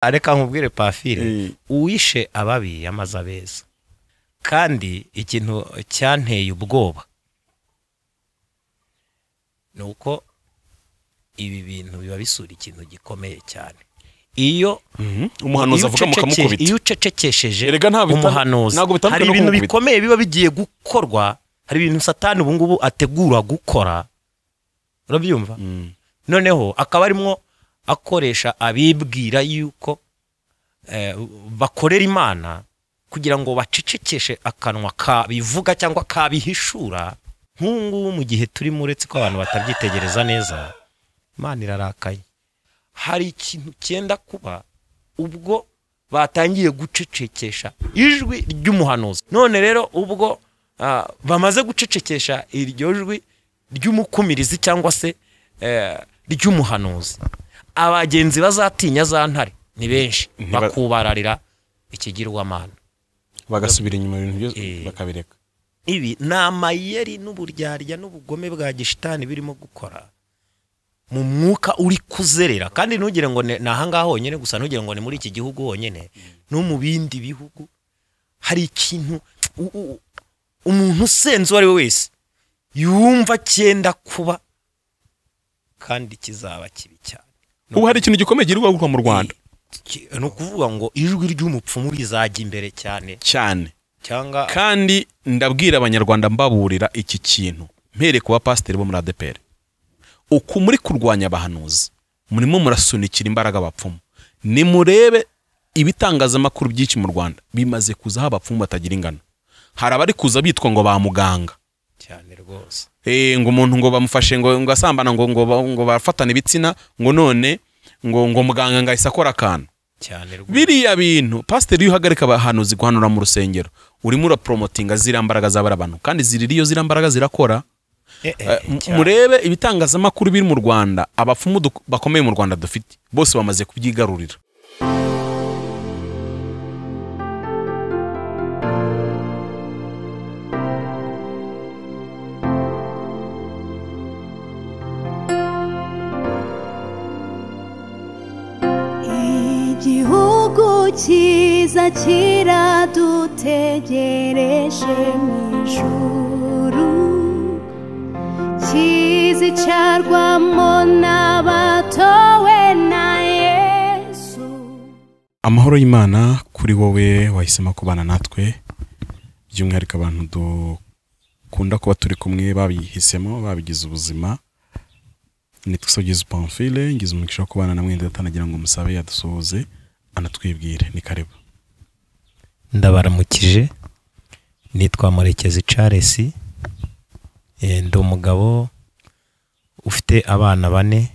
Reka nkubwire Pafire, uwishe ababi yamaze abeza. Kandi ikintu cyanteye ubwoba nuko ibi bintu biba bisura ikintu gikomeye cyane. Iyo umuhanuzi avuga mukamukubita, iyo ucecekesheje umuhanuzi, hari ibintu bikomeye biba bigiye gukorwa, hari ibintu Satani ubu ngubu ategura gukora, urabyumva? Noneho akaba arimo akoresha abibwira yuko bakorera Imana kugira ngo bacecekeshe akanwa kabivuga cyangwa kabihishura. Nk'ubu mu gihe turi muretse ko abantu batabyitegereza neza, Imana irarakaye. Hari ikintu cyenda kuba ubwo batangiye gucecekesha ijwi ry'umuhanuzi. None rero ubwo bamaze gucecekesha iryo jwi ry'umukumirizi cyangwa se ry'umuhanuzi, abagenzi bazatinya za ntare ni benshi, bakubararira ikigirwamana, bagasubira inyuma ibintu byose bakabireka. Ibi ni amayeri n'uburyarya n'ubugome bwa gishitani birimo gukora mu mwuka uri kuzerera. Kandi ntugire ngo ni ahangaha honyine gusa, ntugire ngo ni muri iki gihugu honyine, no mu bindi bihugu hari ikintu umuntu usenze uwo ari we wese yumva cyenda kuba, kandi kizaba kibi cyane. Ubu hari ikintu gikomeye girirwa gukorwa mu Rwanda, ni ukuvuga ngo ijwi ry'umupfumu rizajya imbere cyane cyane cyangwa. Kandi ndabwira abanyarwanda mbaburira iki kintu, mpere kuba pasiteri bo muri ADEPR, uku muri kurwanya abahanuzi murimo murasunikira imbaraga abapfumu. Nimurebe ibitangazamakuru byinshi mu Rwanda bimaze kuzaho abapfumu batagira ingano. Hari abari kuza bitwa ngo ba muganga cyane rwose, ngo umuntu ngo bamufashe ngo asambana ngo bafatane ibitsina, ngo none ngo muganga ngahise akora akantu cyane rwose. Biriya bintu pasiteri iyo uhagarika abahanuzi guhanura mu rusengero, urimo urapromotinga ziriya mbaraga z'abari abantu, kandi ziririyo ziriya mbaraga zirakora. Murebe ibitangazamakuru biri mu Rwanda, abapfumu bakomeye mu Rwanda dufite bose bamaze kubyigarurira. Igihugu cyiza kiradutegereje mu ijuru, kizicarwamo n'abatowe na Yesu. Amahoro y'Imana kuri wowe wahisemo kubana natwe, by'umwihariko abantu dukunda kuba turi kumwe babihisemo babigize ubuzima. Nitwa Pamphile, ngize umugisha wo kubana namwe, ndatanagira ngo musabe yadusuhuze anatwibwire. Ni karibu. Ndabaramukije, nitwa Murekezi Charles, ndi umugabo ufite abana bane,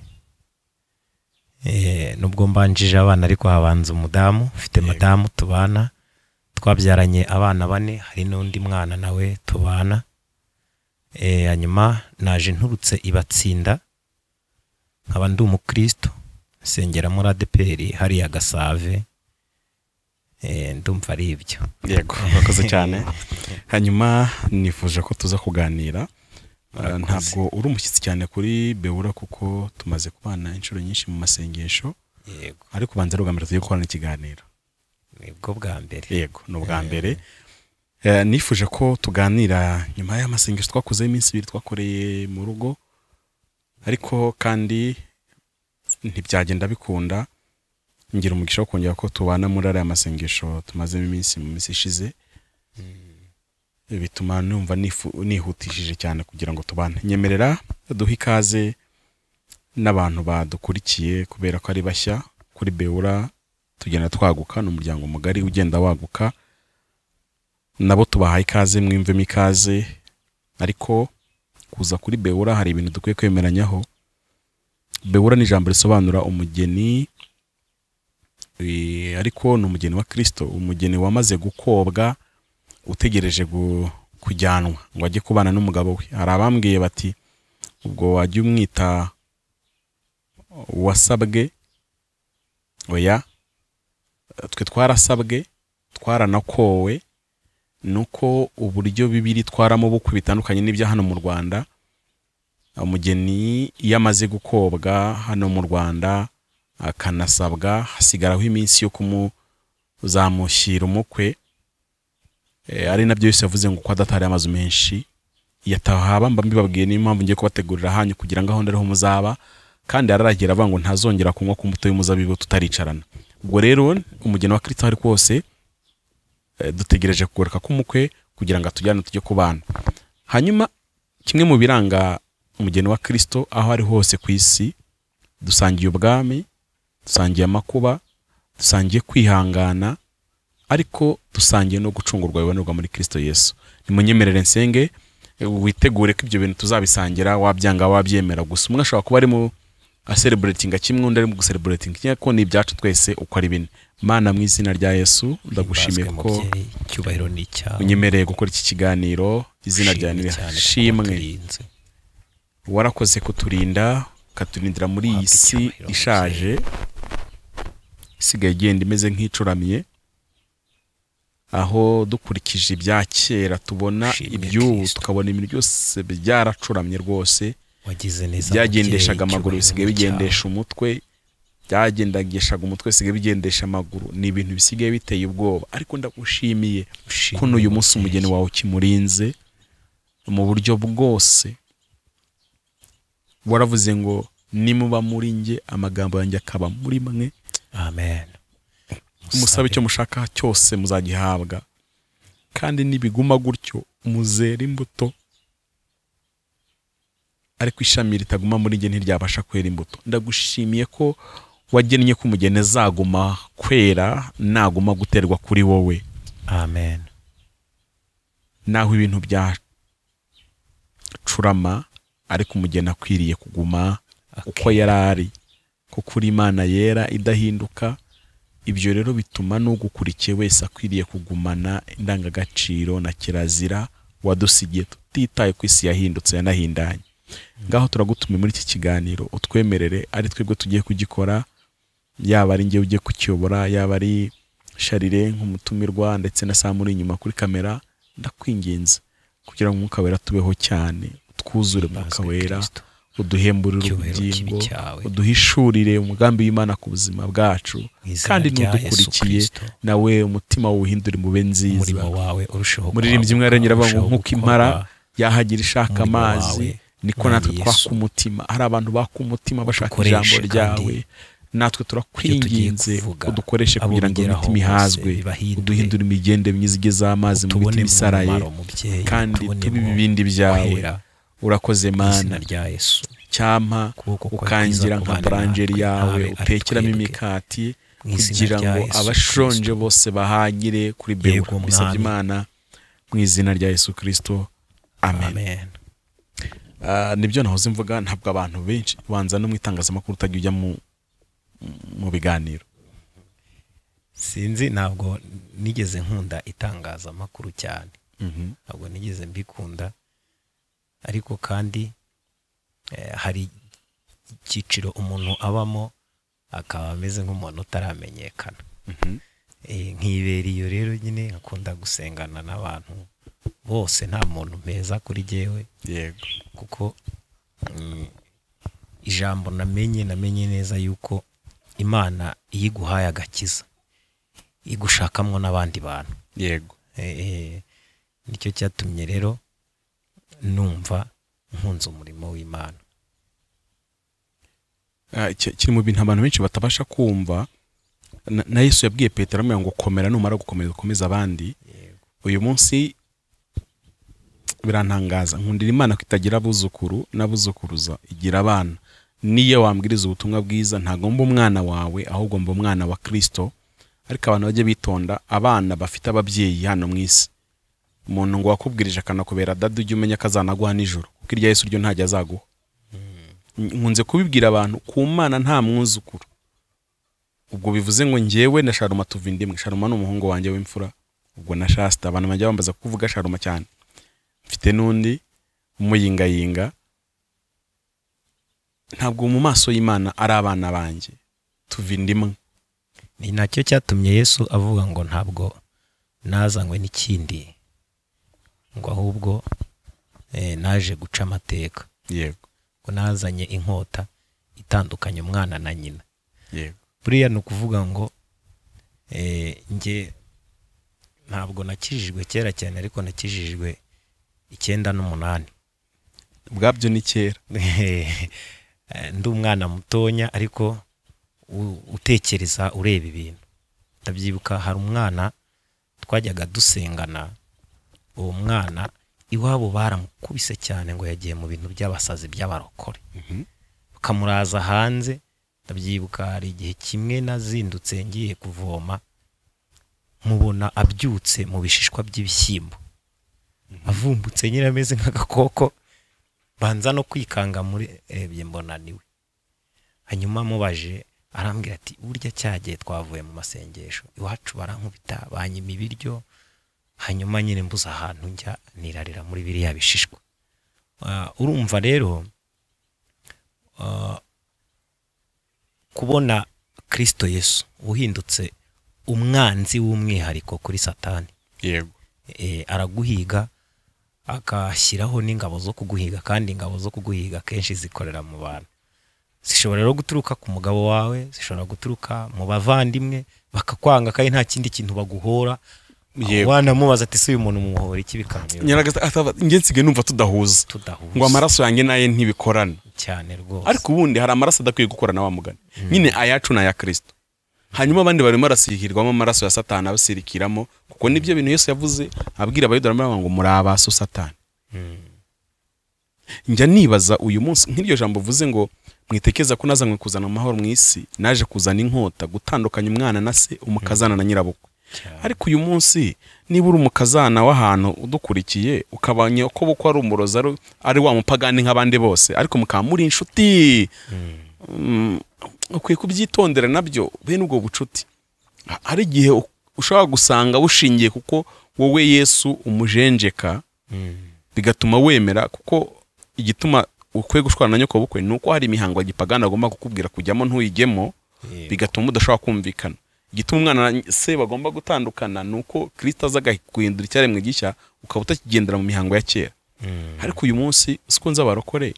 nubwo mbanjije abana ariko habanza umudamu, ufite madamu tubana, twabyaranye abana bane, hari n'undi mwana nawe tubana. Hanyuma naje nturutse Ibatsinda, nkaba ndi umukristo, nsengera muri ADEPR hariya Gasave. Ndumva ari ibyo. Yego, murakoze cyane. Hanyuma nifuje ko tuza kuganira. Ntabwo uri umushyitsi cyane kuri Bewura kuko tumaze kubana inshuro nyinshi mu masengesho. Yego. Ariko banza rugamira tugiye gukorana ikiganiro. Nibwo bwa mbere. Yego, ni ubwa mbere. Nifuje ko tuganira nyuma y'amasengesho twakoze iminsi ibiri twakoreye mu rugo, ariko kandi ntibyagenda bikunda. Ngira umugisha wo kongera ko tubana muri ariya masengesho tumazemo iminsi mu minsi ishize, bituma numva nihutishije cyane kugira ngo tubane. Nyemerera duhe ikaze n'abantu badukurikiye kubera ko ari bashya kuri Bewura, tugenda twaguka, ni umuryango mugari ugenda waguka, nabo tubahaye ikaze, mwimvemo ikaze. Ariko kuza kuri Bewura hari ibintu dukwiye kwemeranyaho. Bewura ni ijambo risobanura umugeni, ariko ni umugeni wa Kristo, umugeni wamaze gukobwa utegereje kujyanwa ngo ajye kubana n'umugabo we. Hari abambwiye bati ubwo wajya umwita wasabwe. Oya, twe twarasabwe, twaranakowe, nuko uburyo bibiri twaramo bukwe bitandukanye n'ibya hano mu Rwanda. Umugeni iyo amaze gukobwa hano mu Rwanda akanasabwa, hasigaraho iminsi yo kumuzamushyira umukwe. Ari nabyo Yesu yavuze ngo kwa Data hari amazu menshi yatahaba, mba mbibabwiye niyo mpamvu ngiye kubategurira hanyu kugira ngo aho ndariho muzaba. Kandi araragira avuga ngo ntazongera kunywa ku mbuto y'umuzabibu tutaricarana. Ubwo rero umugeni wa Kristo ari kose, dutegereje kugaruka k'umukwe kugira ngo atujyane tujye kubana. Hanyuma kimwe mu biranga umugeni wa Kristo aho ari hose ku isi, dusangiye ubwami, dusangiye amakuba, dusangiye kwihangana, ariko dusangiye no gucungurwa bibonerwa muri Kristo Yesu. Nimunyemerere nsenge, witegure ko ibyo bintu tuzabisangira, wabyanga wabyemera. Gusa umwe ashobora kuba ari mu celebrating kimwe, undi ari mu celebrating kimwe, ko ni ibyacu twese uko ari bine. Mana, mu izina rya Yesu ndagushimiye ko icyubahiro ni icyawe, unyemereye gukora iki kiganiro. Izina ryawe nirishimwe. Warakoze kuturinda, ukaturindira muri iyi si ishaje isigaye igenda imeze nk'icuramye, aho dukurikije ibya kera tubona iby'ubu, tukabona ibintu byose byaracuramye rwose. Byagendeshaga amaguru bisigaye bigendesha umutwe, byagendageshaga umutwe bisigaye bigendesha amaguru. Ni ibintu bisigaye biteye ubwoba, ariko ndagushimiye ko n'uyu munsi umugeni wawe ukimurinze mu buryo bwose. Waravuze ngo nimuba muri nge, amagambo yanjye akaba muri mwe. Amen. Musabe icyo mushaka cyose muzagihabwa, kandi nibiguma gutyo muzera imbuto. Ariko ishami ritaguma muri nge ntiryabasha kwera imbuto. Ndagushimiye ko wagennye ko umugeni azaguma kwera naguma guterwa kuri wowe. Amen. Naho ibintu byacurama, ariko umugeni akwiriye kuguma uko yarari, kuko uri Imana yera idahinduka. Ibyo rero bituma n'ugukurikiye wese akwiriye kugumana indangagaciro na kirazira wadusigiye, tutitaye ku isi yahindutse yanahindanye. Ngaho turagutumiye muri iki kiganiro, utwemerere ari twebwe tugiye kugikora, yaba ari njye ugiye kukiyobora, yaba ari Sharire nk'umutumirwa, ndetse na Samuri inyuma kuri kamera. Ndakwinginze kugira ngo Umwuka Wera tubeho cyane, twuzure Umwuka Wera, uduhemburire ubugingo, uduhishurire umugambi w'Imana ku buzima bwacu, kandi n'udukurikiye nawe umutima wuhindure mube nziza. Muririmbyi imwe arengera avuga ngo nk'uko impara yahagira ishaka amazi, niko natwe twaka umutima. Hari abantu baka umutima bashaka ijambo ryawe, natwe turakwinginze udukoreshe kugira ngo imitima ihazwe, uduhindure imigende myiza igeze amazi mu mitima isaraye, kandi tube ibibindi byawe. Urakoze Mana, cyampa ukangira nka barangeri yawe utekeramo imikati kugira ngo abashonje bose bahagire kuri Beura. Bisabye Imana mu izina rya Yesu Kristo, amen. Nibyo nahoze mvuga, ntabwo abantu benshi banza no mu itangazamakuru utajya ujya mu biganiro. Sinzi, ntabwo nigeze nkunda itangazamakuru cyane, ntabwo nigeze mbikunda. Ariko kandi hari icyiciro umuntu abamo akaba ameze nk'umuntu utaramenyekana. Nkibera iyo rero nyine nkakunda gusengana n'abantu bose, nta muntu meza kuri jyewe. Yego. Kuko ijambo namenye neza yuko Imana iyo iguhaye agakiza igushakamwo n'abandi bantu. Yego. Nicyo cyatumye rero numva nkunze umurimo w'Imana. Kiri mu bintu abantu benshi batabasha kumva. Na Yesu yabwiye Petero amubwira ngo komera, numara gukomeza ukomeza abandi. Uyu munsi birantangaza, nkundira Imana ko itagira abuzukuru n'abuzukuruza, igira abana. Niyo wambwiriza ubutumwa bwiza ntago mba umwana wawe, ahubwo mba umwana wa Kristo. Ariko abantu bajye bitonda, abana bafite ababyeyi hano mu isi, umuntu ngo wakubwirije akanakubera dada, ujye umenya ko azanaguha nijoro, kuko irya Yesu ryo ntajya azaguha. Nkunze kubibwira abantu, ku Mana nta mwuzukuru. Ubwo bivuze ngo njyewe na Sharuma tuva indimwe. Sharuma ni umuhungu wanjye w'imfura, ubwo na Shasta. Abantu bajya bambaza kuvuga Sharuma cyane. Mfite n'undi umuyingayinga. Ntabwo mu maso y'Imana ari abana banjye, tuva indimwe. Ni nacyo cyatumye Yesu avuga ngo ntabwo nazanywe n'ikindi, ngo ahubwo naje guca amateka. Yego. Ngo nazanye inkota itandukanye umwana na nyina. Yego. Buriya ni ukuvuga ngo nge ntabwo nakijijwe kera cyane, ariko nakijijwe 98. Ubwabyo ni kera. Ndi umwana mutonya ariko utekereza ureba ibintu. Ndabyibuka hari umwana twajyaga dusengana, uwo mwana iwabo baramukubise cyane ngo yagiye mu bintu by'abasazi by'abarokore. Bakamuraza hanze. Ndabyibuka hari igihe kimwe nazindutse ngiye kuvoma, mubona abyutse mu bishishwa by'ibishyimbo, avumbutse nyine ameze nk'agakoko, banza no kwikanga muri ebye mbona niwe. Hanyuma mubaje arambwira ati burya cyagiye twavuye mu masengesho iwacu barankubita banyima ibiryo, hanyuma nyine mbuza ahantu njya nirarira muri biriya bishishwa. Urumva rero kubona Kristo Yesu uhindutse umwanzi w'umwihariko kuri Satani. Yego. Araguhiga akashyiraho n'ingabo zo kuguhiga, kandi ingabo zo kuguhiga kenshi zikorera mu bantu. Zishobora rero guturuka ku mugabo wawe, zishobora guturuka mu bavandimwe bakakwanga kandi nta kindi kintu baguhora. Wanamubaza ati se uyu muntu mumuhora iki bikamuyobera. Nge nsigaye numva tudahuza. Ngo amaraso yanjye naye ntibikorana cyane rwose. Ariko ubundi hari amaraso adakwiye gukorana wa mugani. Nyine ayacu na ya Kristo. Hanyuma abandi barimo barasirikirwamo amaraso ya Satani abasirikiramo, kuko nibyo bintu Yesu yavuze abwira Abayuda aramubwira ngo muri abaso Satani. Njya nibaza uyu munsi nk'iryo jambo uvuze ngo mwitekeza ko nazanywe kuzana amahoro mu isi, naje kuzana inkota gutandukanya umwana na se, umukazana na nyirabukwe. Ariko uyu munsi niba uri umukazana w'ahantu udukurikiye ukabanye ko bukwa ari umuroza ari wa mupagani nk'abandi bose, ariko mukaba muri inshuti, ukwiye kubyitondera nabyo bene ubwo bucuti. Hari igihe ushobora gusanga bushingiye kuko wowe Yesu umujenjeka, bigatuma wemera, kuko igituma ukwiye gushwana na nyoko bukwe nuko hari imihango ya gipagani agomba kukubwira kujyamo ntuyigemo, bigatuma udashobora kumvikana. Igituma umwana na se bagomba gutandukana nuko Kristo aza guhindura icyaremwe gishya, ukaba utakigendera mu mihango ya kera. Ariko uyu munsi siko nza abarokore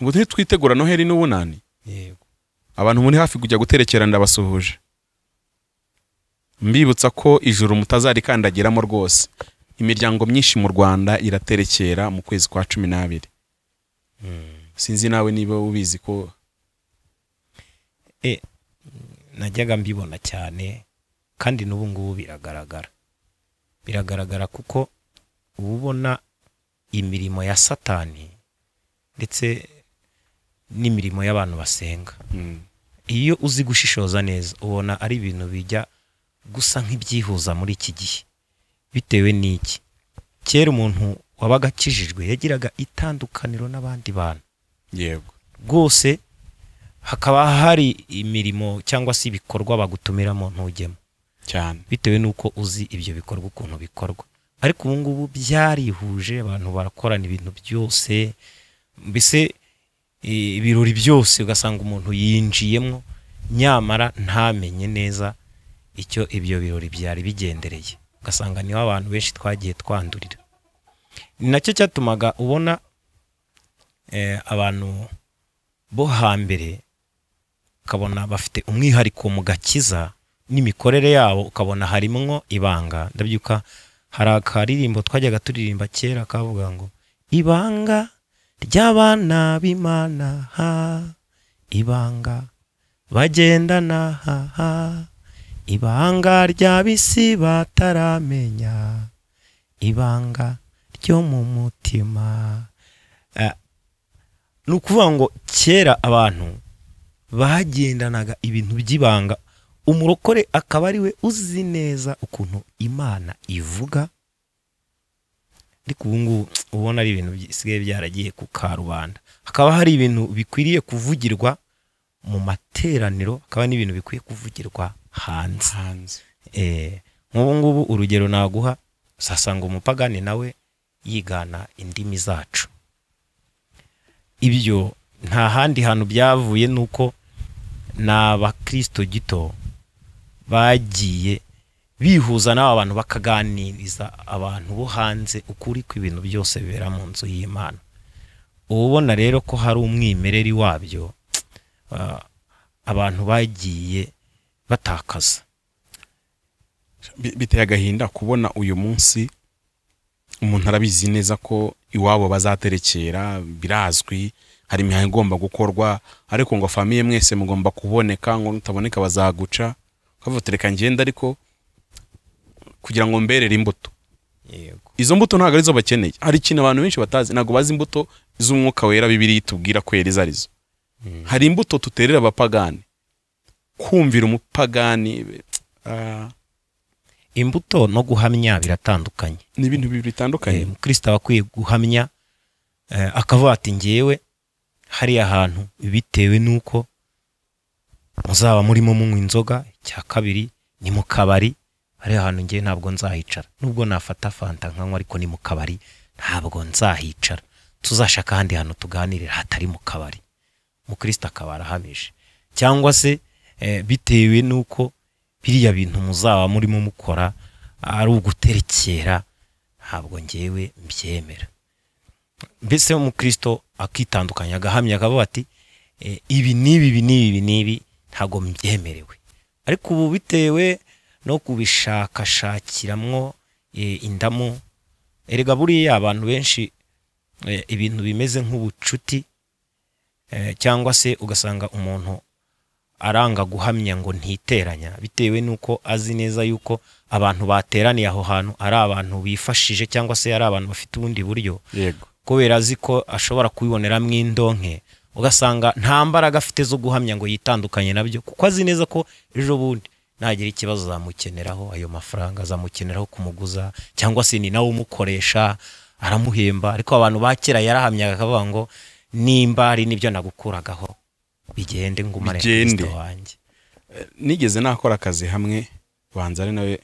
ngo ntitwitegura Noheli n'ubunani. Yego. Abantu muri hafi kujya guterekera ndabasuhuje, mbibutsa ko ijuru mutazarikandagiramo rwose. Imiryango myinshi mu Rwanda iraterekera mu kwezi kwa 12. Sinzi nawe niba ubizi ko najyaga mbibona cyane, kandi n'ubu ngubu biragaragara. Biragaragara kuko ubona imirimo ya Satani ndetse n'imirimo y'abantu basenga. Iyo uzi gushishoza neza ubona ari ibintu bijya gusa nk'ibyihuza muri iki gihe. Bitewe n'iki? Kera umuntu wabaga akijijwe yagiraga itandukaniro n'abandi bantu. Yego. Rwose hakaba hari imirimo cyangwa se ibikorwa bagutumiramo ntujyemo cyane, bitewe nuko uzi ibyo bikorwa ukuntu bikorwa. Ariko ubu ngubu byarihuje, abantu barakorana ibintu byose, mbese ibirori byose ugasanga umuntu yinjiyemo nyamara ntamenye neza icyo ibyo birori byari bigendereye. Ugasanga niho abantu benshi twagiye twandurira. Ni nacyo cyatumaga ubona abantu bo hambere ukabona bafite umwihariko mu gakiza n'imikorere yabo, ukabona harimwo ibanga. Ndabyuka hari akaririmbo twajyaga turirimba kera kavuga ngo ibanga ry'abana b'Imana ha, ibanga bagendana ha ha, ibanga ry'abisi bataramenya, ibanga ryo mu mutima. Ni ukuvuga ngo kera abantu bagendanaga ibintu by'ibanga, umurokore akaba ari we uzi neza ukuntu Imana ivuga. Ariko ubu ngubu ubona ari ibintu bisigaye byaragiye ku karubanda. Hakaba hari ibintu bikwiriye kuvugirwa mu materaniro, hakaba n'ibintu bikwiye kuvugirwa hanze. Nk'ubu ngubu urugero naguha, usasanga umupagani nawe yigana indimi zacu. Ibyo nta handi hantu byavuye nuko n'abakristo gito bagiye bihuza n'aba bantu bakaganiriza abantu bo hanze ukuri kw'ibintu byose bibera mu nzu y'Imana. Ubona rero ko hari umwimereri wabyo, abantu bagiye batakaza. Biteye agahinda kubona uyu munsi umuntu arabizi neza ko iwabo bazaterekera, birazwi, hari imihango igomba gukorwa, ariko ngo famille mwese mugomba kuboneka, ngo nutaboneka bazaguca, ukavuga ngenda ariko kugira ngo mberere imbuto. Yego. Izo mbuto ntabwo arizo bakeneye. Hari ikintu abantu benshi batazi, ntabwo bazi imbuto z'umwuka wera Bibiliya itubwira kwera izo arizo. Hari imbuto tuterera abapagani, kumvira umupagani. Imbuto no guhamya biratandukanye, ni ibintu bibiri bitandukanye. Umukristo aba akwiye guhamya, akavuga ati ngewe hariya hantu bitewe nuko muzaba murimo munywa inzoga, icya kabiri ni mu kabari, hariya hantu ngewe ntabwo nzahicara, nubwo nafata fanta nkanywa ariko ni mu kabari ntabwo nzahicara, tuzashaka ahandi hantu tuganirira hatari mu kabari. Umukristo akaba arahamije. Cyangwa se bitewe nuko biriya bintu muzaba murimo mukora ari uguterekera, ntabwo ngewe mbyemera. Mbese umukristo akitandukanya, agahamya, akavuga ati ibi n'ibi ibi n'ibi n'ibi ntabwo mbyemerewe. Ariko ubu bitewe no kubishakashakiramwo indamu, erega buriya abantu benshi ibintu bimeze nk'ubucuti, cyangwa se ugasanga umuntu aranga guhamya ngo ntiteranya, bitewe nuko azi neza yuko abantu bateraniye aho hantu ari abantu bifashije, cyangwa se ari abantu bafite ubundi buryo. Yego. Kubera azi ko ashobora kubiboneramo indonke, ugasanga nta mbaraga afite zo guhamya ngo yitandukanye nabyo, kuko azi neza ko ejo bundi nagira ikibazo azamukeneraho ayo mafaranga, azamukeneraho kumuguza, cyangwa se ni nawe umukoresha aramuhemba. Ariko abantu ba kera yarahamyaga akavuga ngo nimba ari nibyo nagukuragaho bigende ngumane Kristo wanjye. Nigeze nakora akazi hamwe, banza ari nawe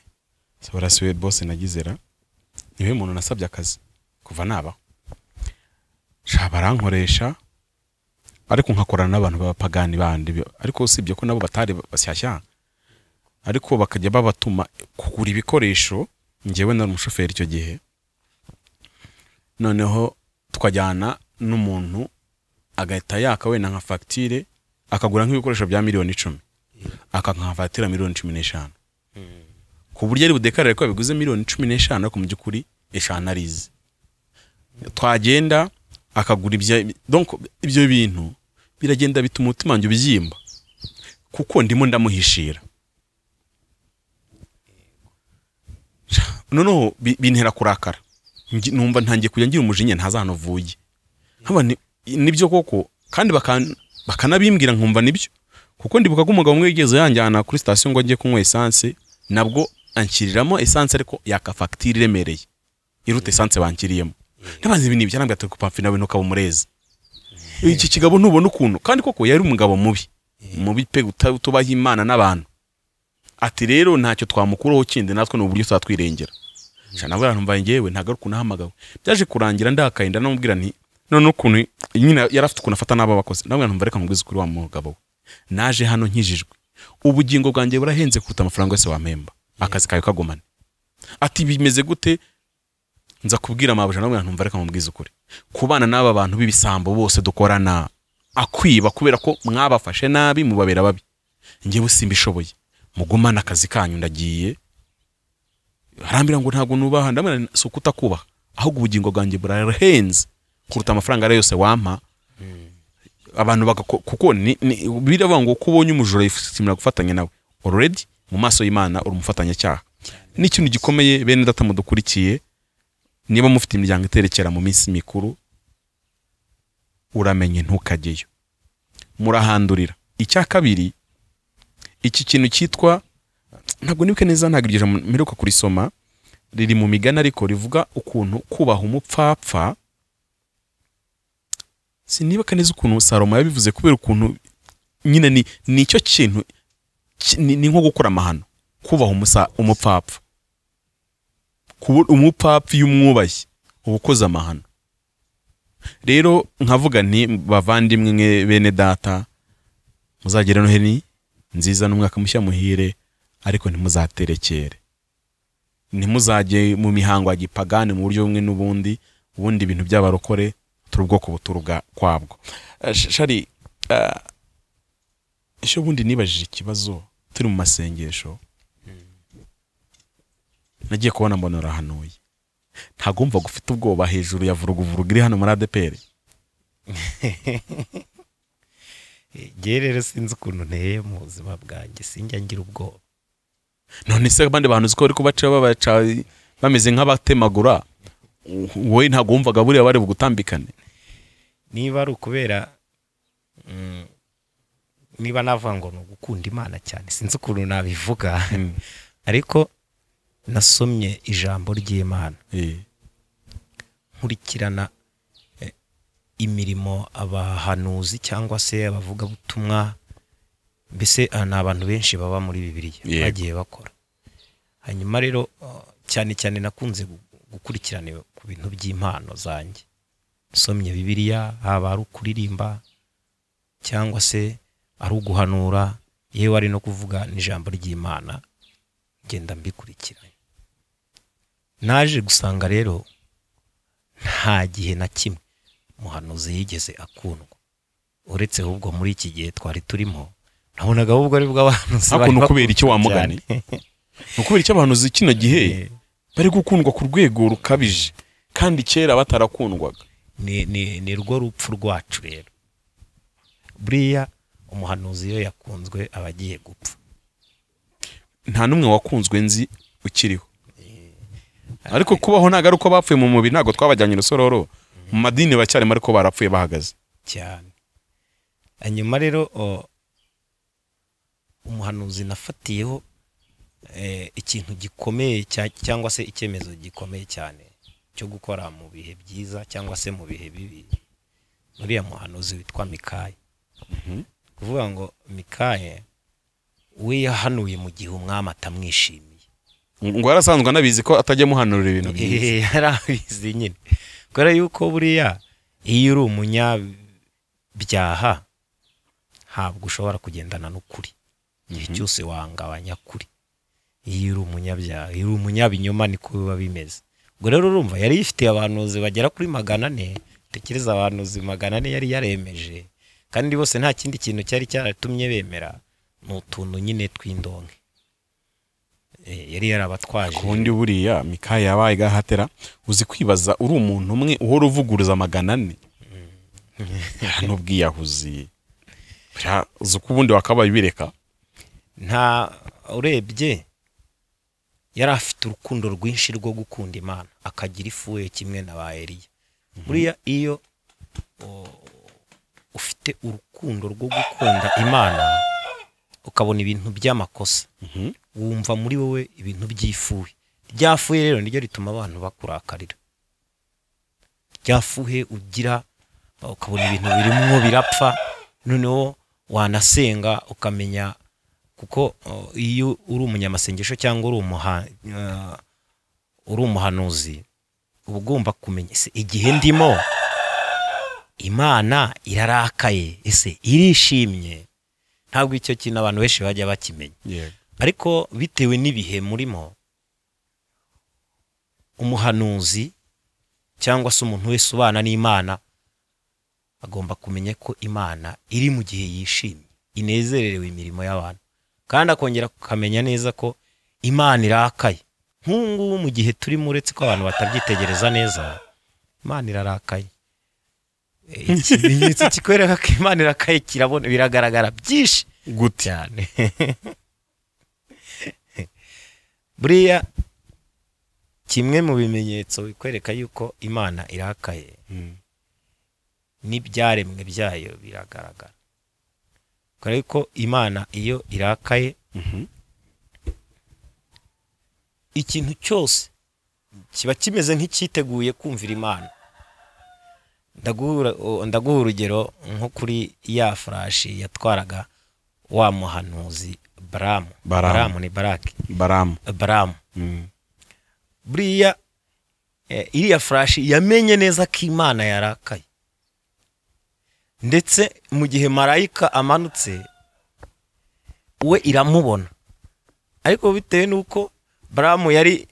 Sabarasiwe boss nagizera, niwe muntu nasabye akazi kuva naba barankoresha, ariko nkakorana n'abantu b'abapagani bandi, ariko usibye ko nabo batari bashyashya, ariko bakajya babatuma kugura ibikoresho. Njyewe nari umushoferi icyo gihe, noneho tukajyana n'umuntu agahita yaka wenda nka facture, akagura nk'ibikoresho bya miliyoni 10, akankafatira miliyoni 15, ku buryo ari budekarare ko biguze miliyoni 15, ariko mu by'ukuri 5 arize. Twagenda akagura ibyo, donc ibyo bintu biragenda bituma umutima wanjye ubyimba, kuko ndimo ndamuhishira. Noneho bintera kurakara, numva ntangiye kujya ngira umujinya ntaza hano vuye. Nkaba nibyo koko, kandi bakanabimbwira nkumva nibyo, kuko ndibuka ko umugabo umwe yigeze yanjyana kuri station ngo ngiye kunywa essence, nabwo anshyiriramo essence ariko yaka facture iremereye iruta essence bankiriyemo. Nabanze ibintu ibyo nambwa tukupamfi nawe ntukaba umurezi. Iki kigabo ntubona ukuntu, kandi koko yari umugabo mubi mubi pe, utubaha Imana n'abantu. Ati rero ntacyo twamukuraho kindi, natwe ni uburyo twatwirengera. Nawe arantumva ngewe ntagaruka nahamagawe. Byaje kurangira ndakaye, ndanamubwira nti none ukuntu nyine yarafite ukuntu afata n'aba bakozi, namwe ntumva reka nkubwize kuri wa mugabo, naje hano nkijijwe, ubugingo bwanjye burahenze kuruta amafaranga yose wampemba, akazi kawe kagumane. Ati bimeze gute? Nza kubwira mabuja, namwe ntumva reka nkubwize ukuri, kubana n'aba bantu b'ibisambo bose dukorana akwiba kubera ko mwabafashe nabi mubabera babi, ngewe simbishoboye, mugumane akazi kanyu ndagiye. Arambira ngo ntabwo nubaha, ndamwe si ukutakubaha, ahubwo ubugingo bwanjye burahenze kuruta amafaranga ari yose wampa. Abantu kuko biravuga ngo ko ubonye umujura yifuza gufatanya nawe, already mu maso y'Imana uri umufatanya cyaha. Ni ikintu gikomeye bene data mudukurikiye, niba mufite imiryango iterekera mu minsi mikuru, uramenye ntukajyeyo, murahandurira. Icya kabiri, iki kintu cyitwa, ntabwo nibuke neza, ntabwo iryo jambo mperuka kurisoma, riri mu migani ariko rivuga ukuntu kubaha umupfapfa. Sinibuka neza ukuntu Salomo yabivuze, kubera ukuntu nyine ni icyo kintu ni nko gukora amahano, kubaha umupfapfa. Kuba umupfapfa iyo umwubashye uba ukoze amahano. Rero nkavuga nti bavandimwe mwe bene data, muzagere Noheli nziza n'umwaka mushya muhire, ariko ntimuzaterekere, ntimuzajye mu mihango ya gipagani mu buryo bumwe n'ubundi, ubundi ibintu by'abarokore turi ubwoko buturuka kwabwo. Shari, Ejo bundi nibajije ikibazo turi mu masengesho, nagiye kubona mbona urahanuye, ntabwo wumvaga ufite ubwoba hejuru ya vuruguvurugu iri hano muri ADEPR? Njye rero sinzi ukuntu nteye mu buzima bwanjye, sinjya ngira ubwoba. None se abandi bantu uzi ko bari kubaca babaca bameze nk'abatemagura, wowe ntabwo wumvaga buriya bari bugutambikane? Niba ari ukubera niba navuga ngo ni ugukunda Imana cyane, sinzi ukuntu nabivuga, ariko nasomye ijambo ry'Imana, nkurikirana imirimo abahanuzi cyangwa se abavugabutumwa, mbese ni abantu benshi baba muri Bibiliya bagiye bakora. Hanyuma rero cyane cyane nakunze gukurikirana ku bintu by'impano zanjye, nsomye Bibiliya, haba ari ukuririmba cyangwa se ari uguhanura, yewe ari no kuvuga n'ijambo ry'Imana, ngenda mbikurikiranye. Naje gusanga rero nta gihe na kimwe muhanuzi yigeze akundwa, uretse ahubwo muri iki gihe twari turimo nabonaga ahubwo ari bwo abahanuzi bari bakundwa. Kubera icyo wamugani? Ni ukubera icyo abahanuzi kino gihe bari gukundwa ku rwego rukabije kandi kera batarakundwaga? Ni rwo rupfu rwacu rero. Buriya umuhanuzi iyo yakunzwe aba agiye gupfa. Nta n'umwe wakunzwe nzi ukiriho, ariko kubaho ntabwo ari uko bapfuye mu mubiri, ntabwo twabajyanye urusororo mu madini bacyarimo, ariko barapfuye bahagaze cyane. Hanyuma rero umuhanuzi nafatiyeho ikintu gikomeye cyangwa se icyemezo gikomeye cyane cyo gukora mu bihe byiza cyangwa se mu bihe bibi, uriya muhanuzi witwa Mikaya. Kuvuga ngo Mikaya we yahanuye mu gihe umwami atamwishimiye, ngo yarasanzwe anabizi ko atajya amuhanurira ibintu byiza. Yarabizi nyine, kubera yuko buriya iyo uri umunyabyaha ntabwo ushobora kugendana n'ukuri igihe cyose, wanga abanyakuri. Iyo uri umunyabyaha, iyo uri umunyabinyoma niko biba bimeze. Ubwo rero urumva yari yifitiye abahanuzi bagera kuri 400, tekereza abahanuzi 400 yari yaremeje, kandi bose nta kindi kintu cyari cyaratumye bemera, ni utuntu nyine tw'indonke yari yarabatwaje. Kundi buriya Mikaya yabaye gahatera, uzi kwibaza uri umuntu umwe uhora uvuguruza 400 n'ubwiyahuzi, uzi ko ubundi wakabaye ubireka. Nta urebye yari afite urukundo rwinshi rwo gukunda Imana, akagira ifuhe kimwe na ba Eliya. Buriya iyo ufite urukundo rwo gukunda Imana ukabona ibintu by'amakosa, wumva muri wowe ibintu by'ifuhe. Ryafuhe rero niryo rituma abantu bakurakarira. Ryafuhe ugira ukabona ibintu birimwo birapfa, noneho wanasenga ukamenya, kuko iyo uri umunyamasengesho cyangwa uri umuhanuzi uba ugomba kumenya ese igihe ndimo Imana irarakaye, ese irishimye. Ntabwo icyo kintu abantu benshi bajya bakimenya, ariko bitewe n'ibihe murimo, umuhanuzi cyangwa se umuntu wese ubana n'Imana agomba kumenya ko Imana iri mu gihe yishimye, inezererewe imirimo y'abantu, kandi akongera akamenya neza ko Imana irakaye. Nk'ubu mu gihe turimo, uretse ko abantu batabyitegereza neza, Imana irarakaye. Ikimenyetso kikwereka ko Imana irakaye kirabona, biragaragara byinshi gute cyane. Buriya kimwe mu bimenyetso bikwereka yuko Imana irakaye, n'ibyaremwe byayo biragaragara. Kubera ko Imana iyo irakaye, ikintu cyose kiba kimeze nk'icyiteguye kumvira Imana. Ndaguha urugero nko kuri ya farashi yatwaraga wa muhanuzi Baramu. Baramu ni Baraki. Baramu. Buriya iriya farashi yamenye neza ko Imana yarakaye, ndetse mu gihe marayika amanutse we iramubona, ariko bitewe nuko Baramu yari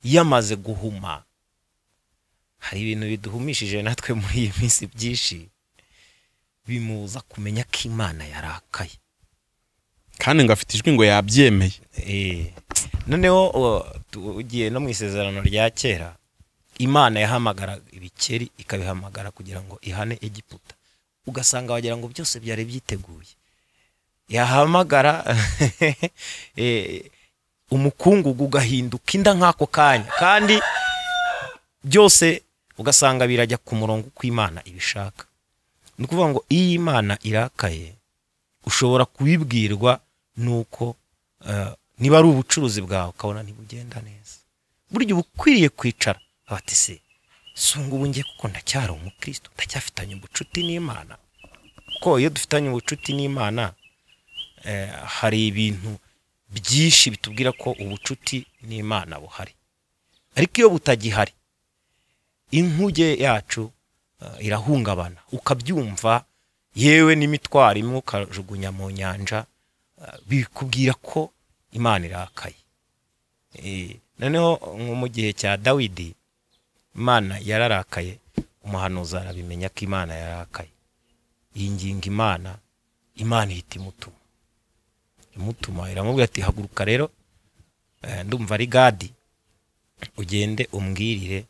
yamaze guhuma, hari ibintu biduhumishije natwe muri iyi minsi byinshi, Bimubuza kumenya ko Imana yarakaye, kandi ngo afite ijwi ngo yabyemeye. Noneho ugiye no mu isezerano rya kera, Imana yahamagara ibikeri ikabihamagara kugira ngo ihane Egiputa, ugasanga wagira ngo byose byari byiteguye. Yahamagara umukungugu ugahinduka inda nk'ako kanya, kandi byose ugasanga birajya ku murongo uko Imana ibishaka. Ni ukuvuga ngo iyo Imana irakaye ushobora kubibwirwa nuko niba ari ubucuruzi bwawe ukabona ntibugenda neza, burya uba ukwiriye kwicara bati se ubu ngiye kuko ndacyari umukristo, ndacyafitanye ubucuti n'Imana. Kuko iyo dufitanye ubucuti n'Imana hari ibintu byinshi bitubwira ko ubucuti n'Imana buhari. Ariko iyo butagihari inkuge yacu irahungabana, ukabyumva yewe n'imitwaro imwe ukajugunya mu nyanja, bikubwira ko Imana irakaye. Noneho nko mu gihe cya Dawidi Imana yararakaye, umuhanuzi arabimenya ko Imana yarakaye, yinginga Imana, Imana ihita imutuma iramubwira ati haguruka rero, ndumva ari Gadi, ugende umbwirire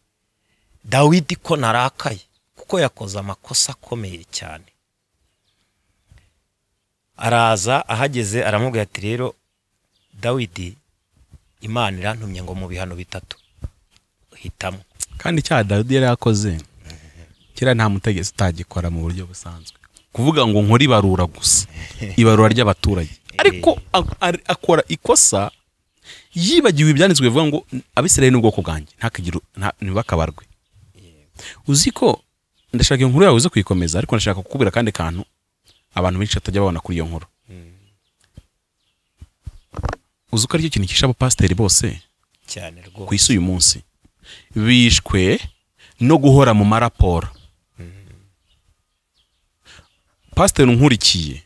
Dawidi ko narakaye kuko yakoze amakosa akomeye cyane. Araza ahageze aramubwira ati rero Dawidi, Imana irantumye ngo mu bihano bitatu hitamo. Kandi cya Dawidi yari yakoze kera nta mutegetsi utagikora mu buryo busanzwe, kuvuga ngo nkora ibarura gusa, ibarura ry'abaturage, ariko akora ikosa yibagiwe ibyanditswe bivuga ngo Abisirayeli n'ubwoko bwanjye ntakagira ntibakabarwe. Uzi ko ndashaka iyo nkuru yawe uze kuyikomeza, ariko ndashaka kukubwira kandi kantu abantu benshi batajya babona kuri iyo nkuru. Uzi ko aricyo kintu kisha abapasiteri bose cyane rwose ku isi uyu munsi, bishwe no guhora mu maraporo. Pasiteri nkurikiye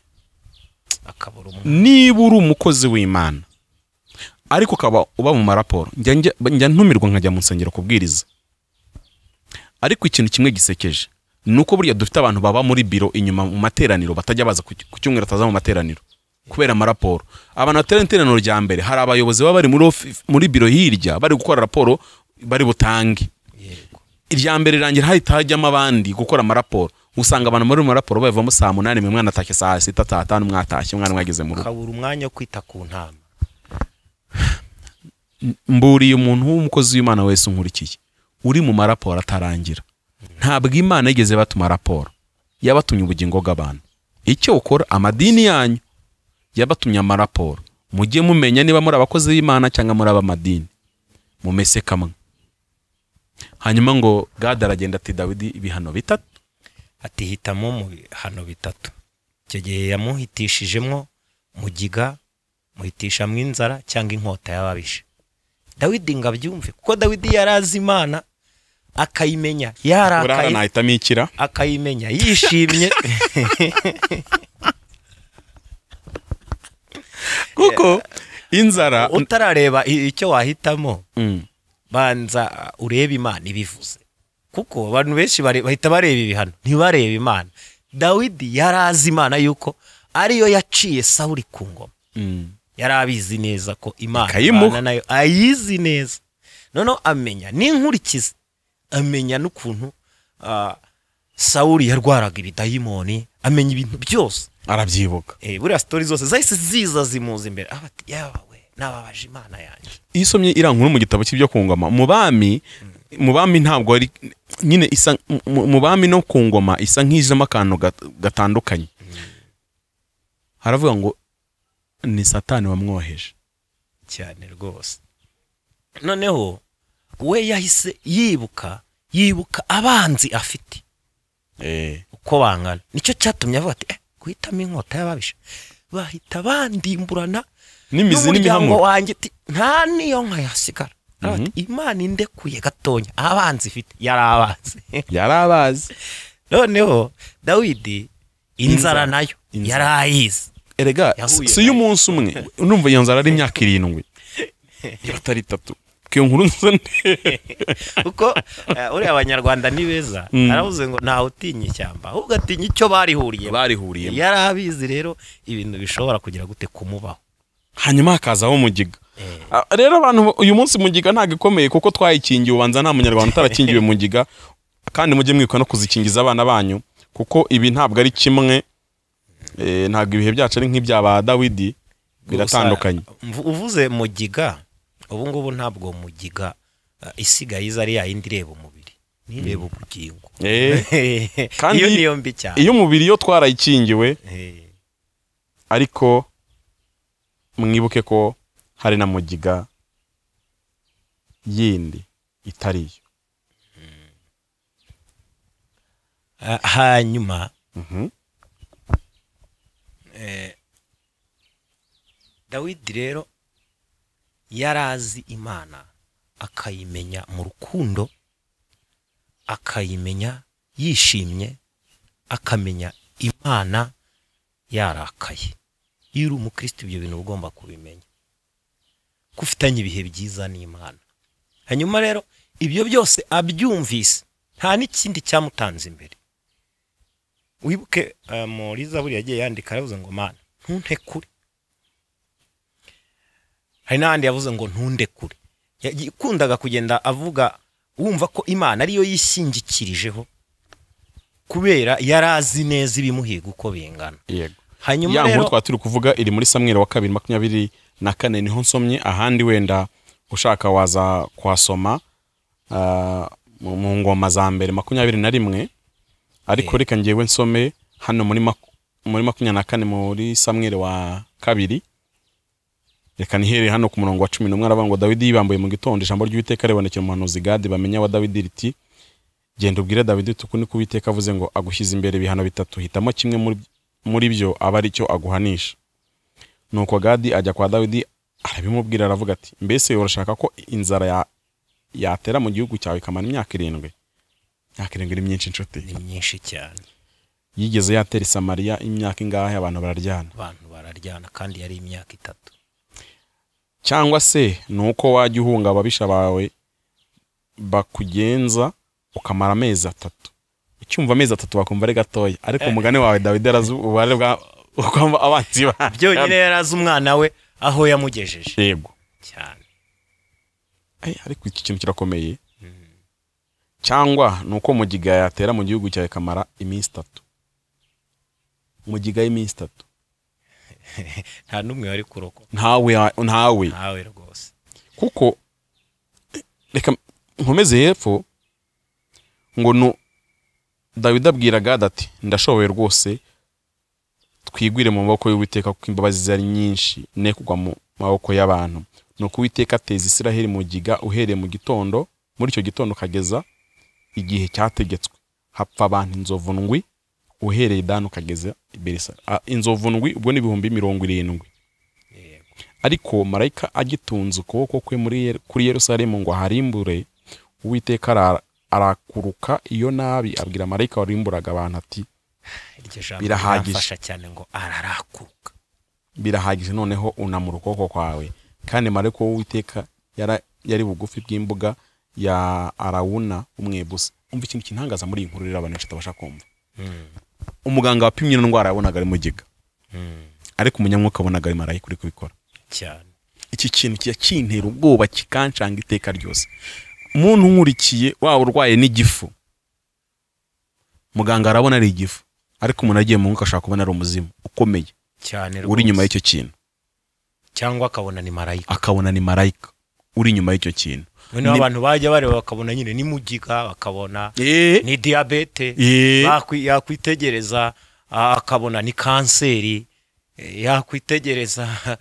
niba uri umukozi w'Imana ariko ukaba uba mu maraporo, njya ntumirwa nkajya mu nsengero kubwiriza, ariko ikintu kimwe gisekeje nuko burya dufite abantu baba muri biro inyuma mu materaniro batajya baza ku cyumweru, ataza mu materaniro kubera amaraporo. Abantu baterana iteraniro rya mbere, hari abayobozi baba bari muri biro hirya bari gukora raporo bari butange. Irya mbere rangira hahita hajyamo abandi gukora amaraporo, usanga abantu muri maraporo bavamo saa 8, mwe mwana atashye saa 6, saa 5 mwatashye, mwana mwageze mu rugo, kabura umwanya wo kwita ku ntama. Mburiye umuntu w'umukozi w'Imana wese unkurikiye uri mu maraporo atarangira, ntabwo Imana yigeze batuma raporo, yabatumye ubugingo bw'abantu. Icyo ukora, amadini yanyu yabatumye amaraporo, mujye mumenya niba muri abakozi b'Imana cyangwa muri abamadini, mumese kamwe. Hanyuma ngo Gad aragenda ati Dawidi ibihano bitatu, ati hitamo mu bihano bitatu. Icyo gihe yamuhitishijemo mugiga, muhitishamwe inzara cyangwa inkota y'ababisha. Dawidi ngo abyumve, kuko Dawidi yarazi Imana akayimenya, yarakaye akayimenya yishimye. Kuko inzara utarareba icyo wahitamo, banza urebe Imana ibivuze, kuko abantu benshi bahita bareba ibihano ntibarebe Imana. Dawidi yarazi Imana yuko ariyo yaciye Sawuli ku ngoma, yarabizi neza ko Imana nayo ayizi neza. Noneho amenya n'inkurikizi, amenya n'ukuntu Sawuli yarwaraga ibidayimoni, amenya ibintu byose arabyibuka. Buriya story zose zahise ziza zimuza imbere, abati yawe nababaje Imana yanjye. Iyo usomye iriya nkuru mu gitabo cy'ibyo ku ngoma, mu bami ntabwo ari nyine isa, mu bami no ku ngoma isa nk'ijemo akantu gatandukanye. Haravuga ngo ni Satani wamwoheje cyane rwose. Noneho we yahise yibuka abanzi afite uko bangana, nicyo cyatumye avuga ati guhitamo inkota y'ababisha, bahita bandimburana n'imizi n'imihamuro wanjye, nta niyo nka yasigara. Imana indekuye gatonya, abanzi ifite yarabazi. Noneho Dawidi inzara nayo yarayizi. Erega si uyu munsi umwe, numva iyo nzara ari imyaka 7 atari 3. Iyo nkuru nzo kuko uriya abanyarwanda ni beza, aravuze ngo ntawe utinya ishyamba ahubwo atinya icyo barihuriye. Yari abizi rero ibintu bishobora kugira gute kumubaho. Hanyuma hakazaho mugiga. Rero abantu uyu munsi mugiga ntago ikomeye kuko twayikingiye, ubanza nta munyarwanda utarakingiwe mugiga, kandi mujye mwibuka no kuzikingiza abana banyu kuko ibi ntabwo ari kimwe, ntabwo ibihe byacu ari nk'ibya ba Dawidi, biratandukanye. Uvuze mugiga, ubu ngubu ntabwo mugiga isigaye iza ari yayindi ireba umubiri, nireba ubugingo. Kandi iyo niyo mbi cyane. Iyo umubiri yo twarayikingiwe, ariko mwibuke ko hari na mugiga yindi itariyo. Hanyuma Dawidi rero yarazi Imana, akayimenya mu rukundo, akayimenya yishimye, akamenya Imana yarakaye. Iyo uri umukristo ibyo bintu ugomba kubimenya, kufitanye ibihe byiza n'Imana. Hanyuma rero ibyo byose abyumvise, nta n'ikindi cyamutanze imbere. Wibuke muri Zaburi yagiye yandika aravuze ngo Mana ntuntekure. Hari n'ahandi yavuze ngo ntundekure. Yakundaga kugenda avuga wumva ko Imana ariyo yishingikirijeho kubera yarazi neza ibimuhiga uko bingana. Yego. Hanyuma ya rero nkuru twaturi kuvuga iri muri Samweli wa 2:24 niho nsomye, ahandi wenda ushaka waza kwasoma mu ngoma za mbere 21, ariko reka ngewe nsome hano muri 24 muri Samweli wa 2. Reka nihere hano ku murongo wa 11, aravuga ngo Dawidi yibambuye mu gitondo, ijambo ry'Uwiteka ribonekera umuhanuzi Gadi bamenya wa Dawidi riti genda ubwire Dawidi uti uku niko Uwiteka avuze ngo agushyize imbere ibihano bitatu, hitamo kimwe muri byo aba ari cyo aguhanisha. Nuko Gadi ajya kwa Dawidi arabimubwira aravuga ati mbese urashaka ko inzara yatera mu gihugu cyawe ikamara imyaka 7? Imyaka 7 ni myinshi inshuti, ni myinshi cyane. Yigeze yatera Samariya imyaka ingahe? Abantu bararyana, abantu bararyana, kandi yari imyaka 3. Cyangwa se nuko wajya uhunga ababisha bawe bakugenza ukamara amezi 3. Ucyumva amezi 3 bakumva ari gatoya, ariko umugani wawe Dawidi arazi ubare bwa ukwamba abanzi ba byonyine yarazi umwana we aho yamugejeje. Yego cyane. Ariko iki kintu kirakomeye. Cyangwa nuko mugiga yatera mu gihugu cyawe kamara iminsi 3. Mugiga y'iminsi 3. Nta numwe wari kuroko. Ntawe rwose. Kuko reka nkomeze hepfo ngo no Dawidi abwira Gadi ati ndashoboye rwose twigwire mu maboko y'Uwiteka kuko imbabazi zari nyinshi ne kugwa mu maboko y'abantu. Nuko Uwiteka ateza Isiraheli mugiga uhereye mu gitondo, muri icyo gitondo kageza igihe cyategetswe, hapfa abantu inzovu ndwi uhereye Dani ukageza i Berisaba. Inzovu ndwi ubwo ni 70,000. Ariko marayika agitunze ukuboko kwe kuri Yerusalemu ngo aharimbure, Uwiteka arakuruka iyo nabi abwira marayika warimburaga abantu ati birahagije cyane ngo ararakuruka, birahagije noneho unamura ukuboko kwawe. Kandi marayika w'Uwiteka yari bugufi bw'imbuga ya Arawuna umwebusi. Umva ikintu kintangaza muri iyi nkuru rero abantu batabasha kumva. Umuganga wapimye ino ndwara yabonaga ari mugiga, ariko umunyamwuka abonaga ari marayika uri kubikora cyane. Iki kintu kijya kintera ubwoba kikancanga iteka ryose. Umuntu nkurikiye waba urwaye n'igifu, muganga arabona ari igifu, ariko umuntu agiye mu mwuka ashaka kubona ari umuzimu ukomeye cyane uri inyuma y'icyo kintu, cyangwa akabona ni marayika, akabona ni marayika uri inyuma y'icyo kintu. Noneho abantu bajya bareba bakabona nyine ni mugiga, bakabona ni diabete, yakwitegereza akabona ni kanseri, yakwitegereza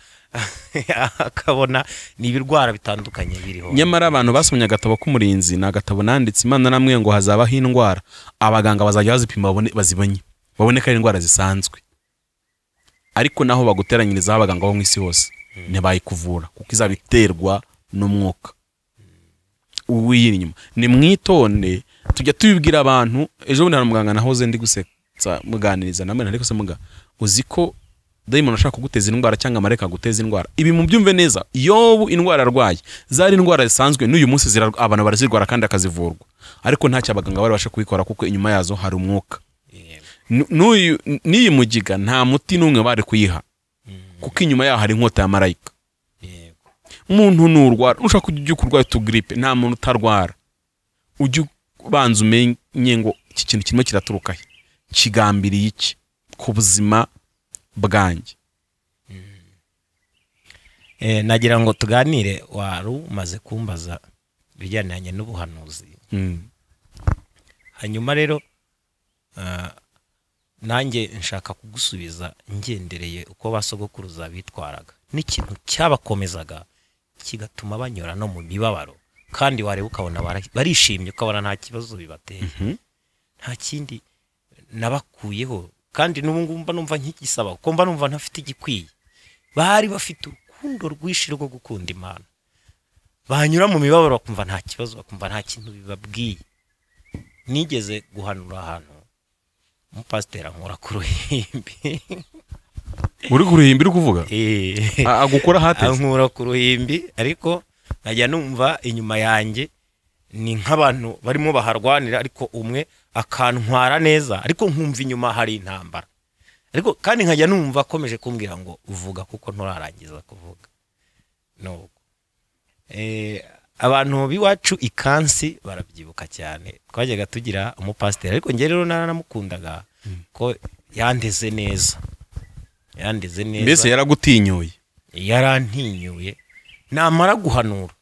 akabona ni ibirwara bitandukanye biriho. Nyamara abantu basomye agatabo k'umurinzi na agatabo nanditse, Imana namwe ngo hazabaho indwara, abaganga bazajya bazipima bazibonye, babone ko ari indwara zisanzwe. Ariko naho baguteranyiriza abaganga bo mu isi hose ntibayikuvura kuko izabiterwa n'umwuka uwiri inyuma. Ni mwitonde, tujya tubibwira abantu. Ejo bundi hari muganga nahoze ndi gusetsa muganiriza namwe, ariko se muga uzi ko Dayimoni ashaka kuguteza indwara cyangwa marayika aguteza indwara. Ibi mubyumve neza. Yobu indwara arwaye zari indwara zisanzwe, n'uyu munsi abantu barazirwara kandi akazivurwa, ariko ntacyo abaganga bari basha kubikora kuko inyuma yazo hari umwuka. N'uyu n'iyi mugiga nta muti n'umwe bari kuyiha kuko inyuma yaho hari inkota ya marayika. Umuntu nurwara ushaka kujya kurwara tugripe, nta muntu utarwara. Ujye ubanza umenye ngo iki kintu kirimo kiraturuka he, kigambiriye iki ku buzima bwanjye. Nagira ngo tuganire, wari umaze kumbaza ibijyanye n'ubuhanuzi. Hanyuma rero nanjye nshaka kugusubiza ngendereye uko basogokuruza bitwaraga n'ikintu cyabakomezaga kigatuma banyura no mu mibabaro, kandi wareba ukabona barishimye, ukabona nta kibazo bibateye. Nta kindi nabakuyeho, kandi n'ubu ngubu mba numva nkigisaba kuko mba numva ntafite igikwiye. Bari bafite urukundo rwinshi rwo gukunda Imana, banyura mu mibabaro bakumva nta kibazo, bakumva nta kintu bibabwiye. Nigeze guhanura ahantu umupasiteri ankura ku ruhimbi. Uri ku ruhimbi uri kuvuga? Agukora hateze? Ankura ku ruhimbi, ariko nkajya numva inyuma yanjye ni nk'abantu barimo baharwanira, ariko umwe akantwara neza, ariko nkumva inyuma hari intambara. Ariko kandi nkajya numva akomeje kumbwira ngo uvuga kuko nturarangiza kuvuga. Nuko abantu biwacu ikansi barabyibuka cyane, twajyaga tugira umupasiteri, ariko njye rero naramukundaga ko yandeze neza. Yandeze neza. Mbese yaragutinyuye? Yarantinyuye. Namara guhanura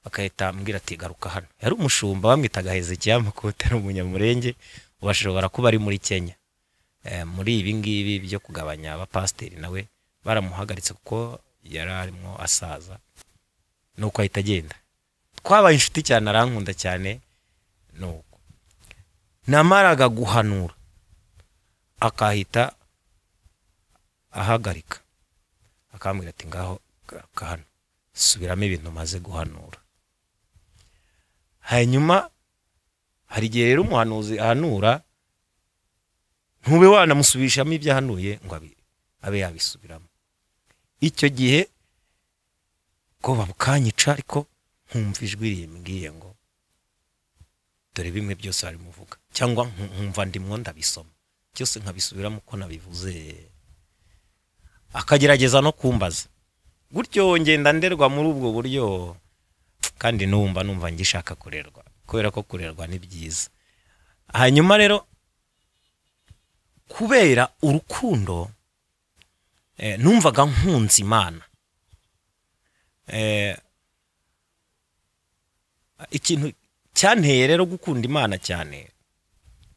akahita ambwira ati garuka hano. Yari umushumba bamwitaga Hezekiya Makuta, ari umunyamurenge, ubashobora kuba ari muri Kenya. Muri ibi ngibi byo kugabanya abapasiteri nawe baramuhagaritse kuko yari arimo asaza, nuko ahita agenda. Twabaye inshuti cyane, arankunda cyane. Nuko namaraga guhanura akahita ahagarika, akambwira ati ngaho garuka hano, subiramo ibintu maze guhanura. Hanyuma hari igihe rero umuhanuzi ahanura ntube wanamusubishamo ibyo ahanuye ngo abe yabisubiramo. Icyo gihe ko babukanyica, ariko nkumva ijwi rimbwiye ngo dore bimwe byose arimo uvuga, cyangwa nkumva ndimwo ndabisoma byose nkabisubiramo uko nabivuze. Akagerageza no kumbaza gutyo, ngenda nderwa muri ubwo buryo, kandi numva ngishaka kurerwa, kubera ko kurerwa ni byiza. Hanyuma rero kubera urukundo numvaga nkunze Imana, ikintu cyanteye rero gukunda Imana cyane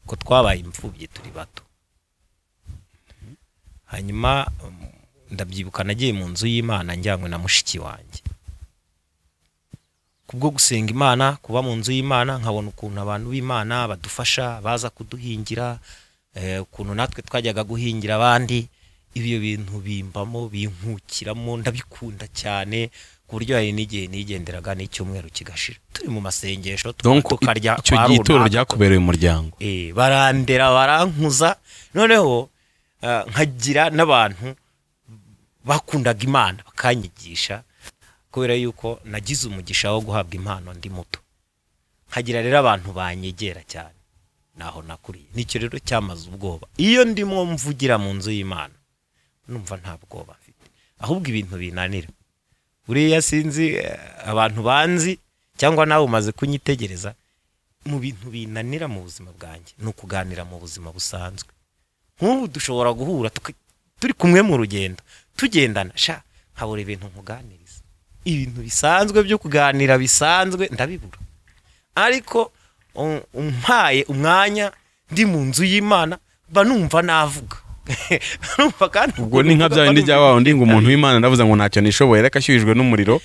ko twabaye imfubyi turi bato. Hanyuma ndabyibuka nagiye mu nzu y'Imana njyanywe na mushiki wanjye, kubwo gusenga Imana, kuba mu nzu y'Imana, nkabona ukuntu abantu b'Imana badufasha, baza kuduhingira, ukuntu natwe twajyaga guhingira abandi. Ibyo bintu bimbamo, binkukiramo, ndabikunda cyane, ku buryo hari n'igihe nigenderaga n'icyumweru kigashira turi mu masengesho, tukarya. Icyo gihe itorero ryakubereye umuryango. Barandera, barankuza, noneho nkagira n'abantu bakundaga Imana bakanyigisha, kubera yuko nagize umugisha wo guhabwa impano ndi muto. Nkagira rero abantu banyegera cyane, naho nakuriye. Nicyo rero cyamaze ubwoba. Iyo ndimo mvugira mu nzu y'Imana numva nta bwoba mfite, ahubwo ibintu binanira. Buriya sinzi abantu banzi cyangwa nawe umaze kunyitegereza, mu bintu binanira mu buzima bwanjye ni ukuganira mu buzima busanzwe. Nk'ubu dushobora guhura turi kumwe mu rugendo tugendana, sha nkabura ibintu nkuganiriza, ibintu bisanzwe byo kuganira bisanzwe ndabibura. Ariko umpaye umwanya ndi mu nzu y'Imana mba numva navuga. Numva kandi ubwo ni nka bya bindi bya wa undi ngo umuntu w'Imana ndavuze ngo ntacyo nishoboye, reka ashyuhijwe n'umuriro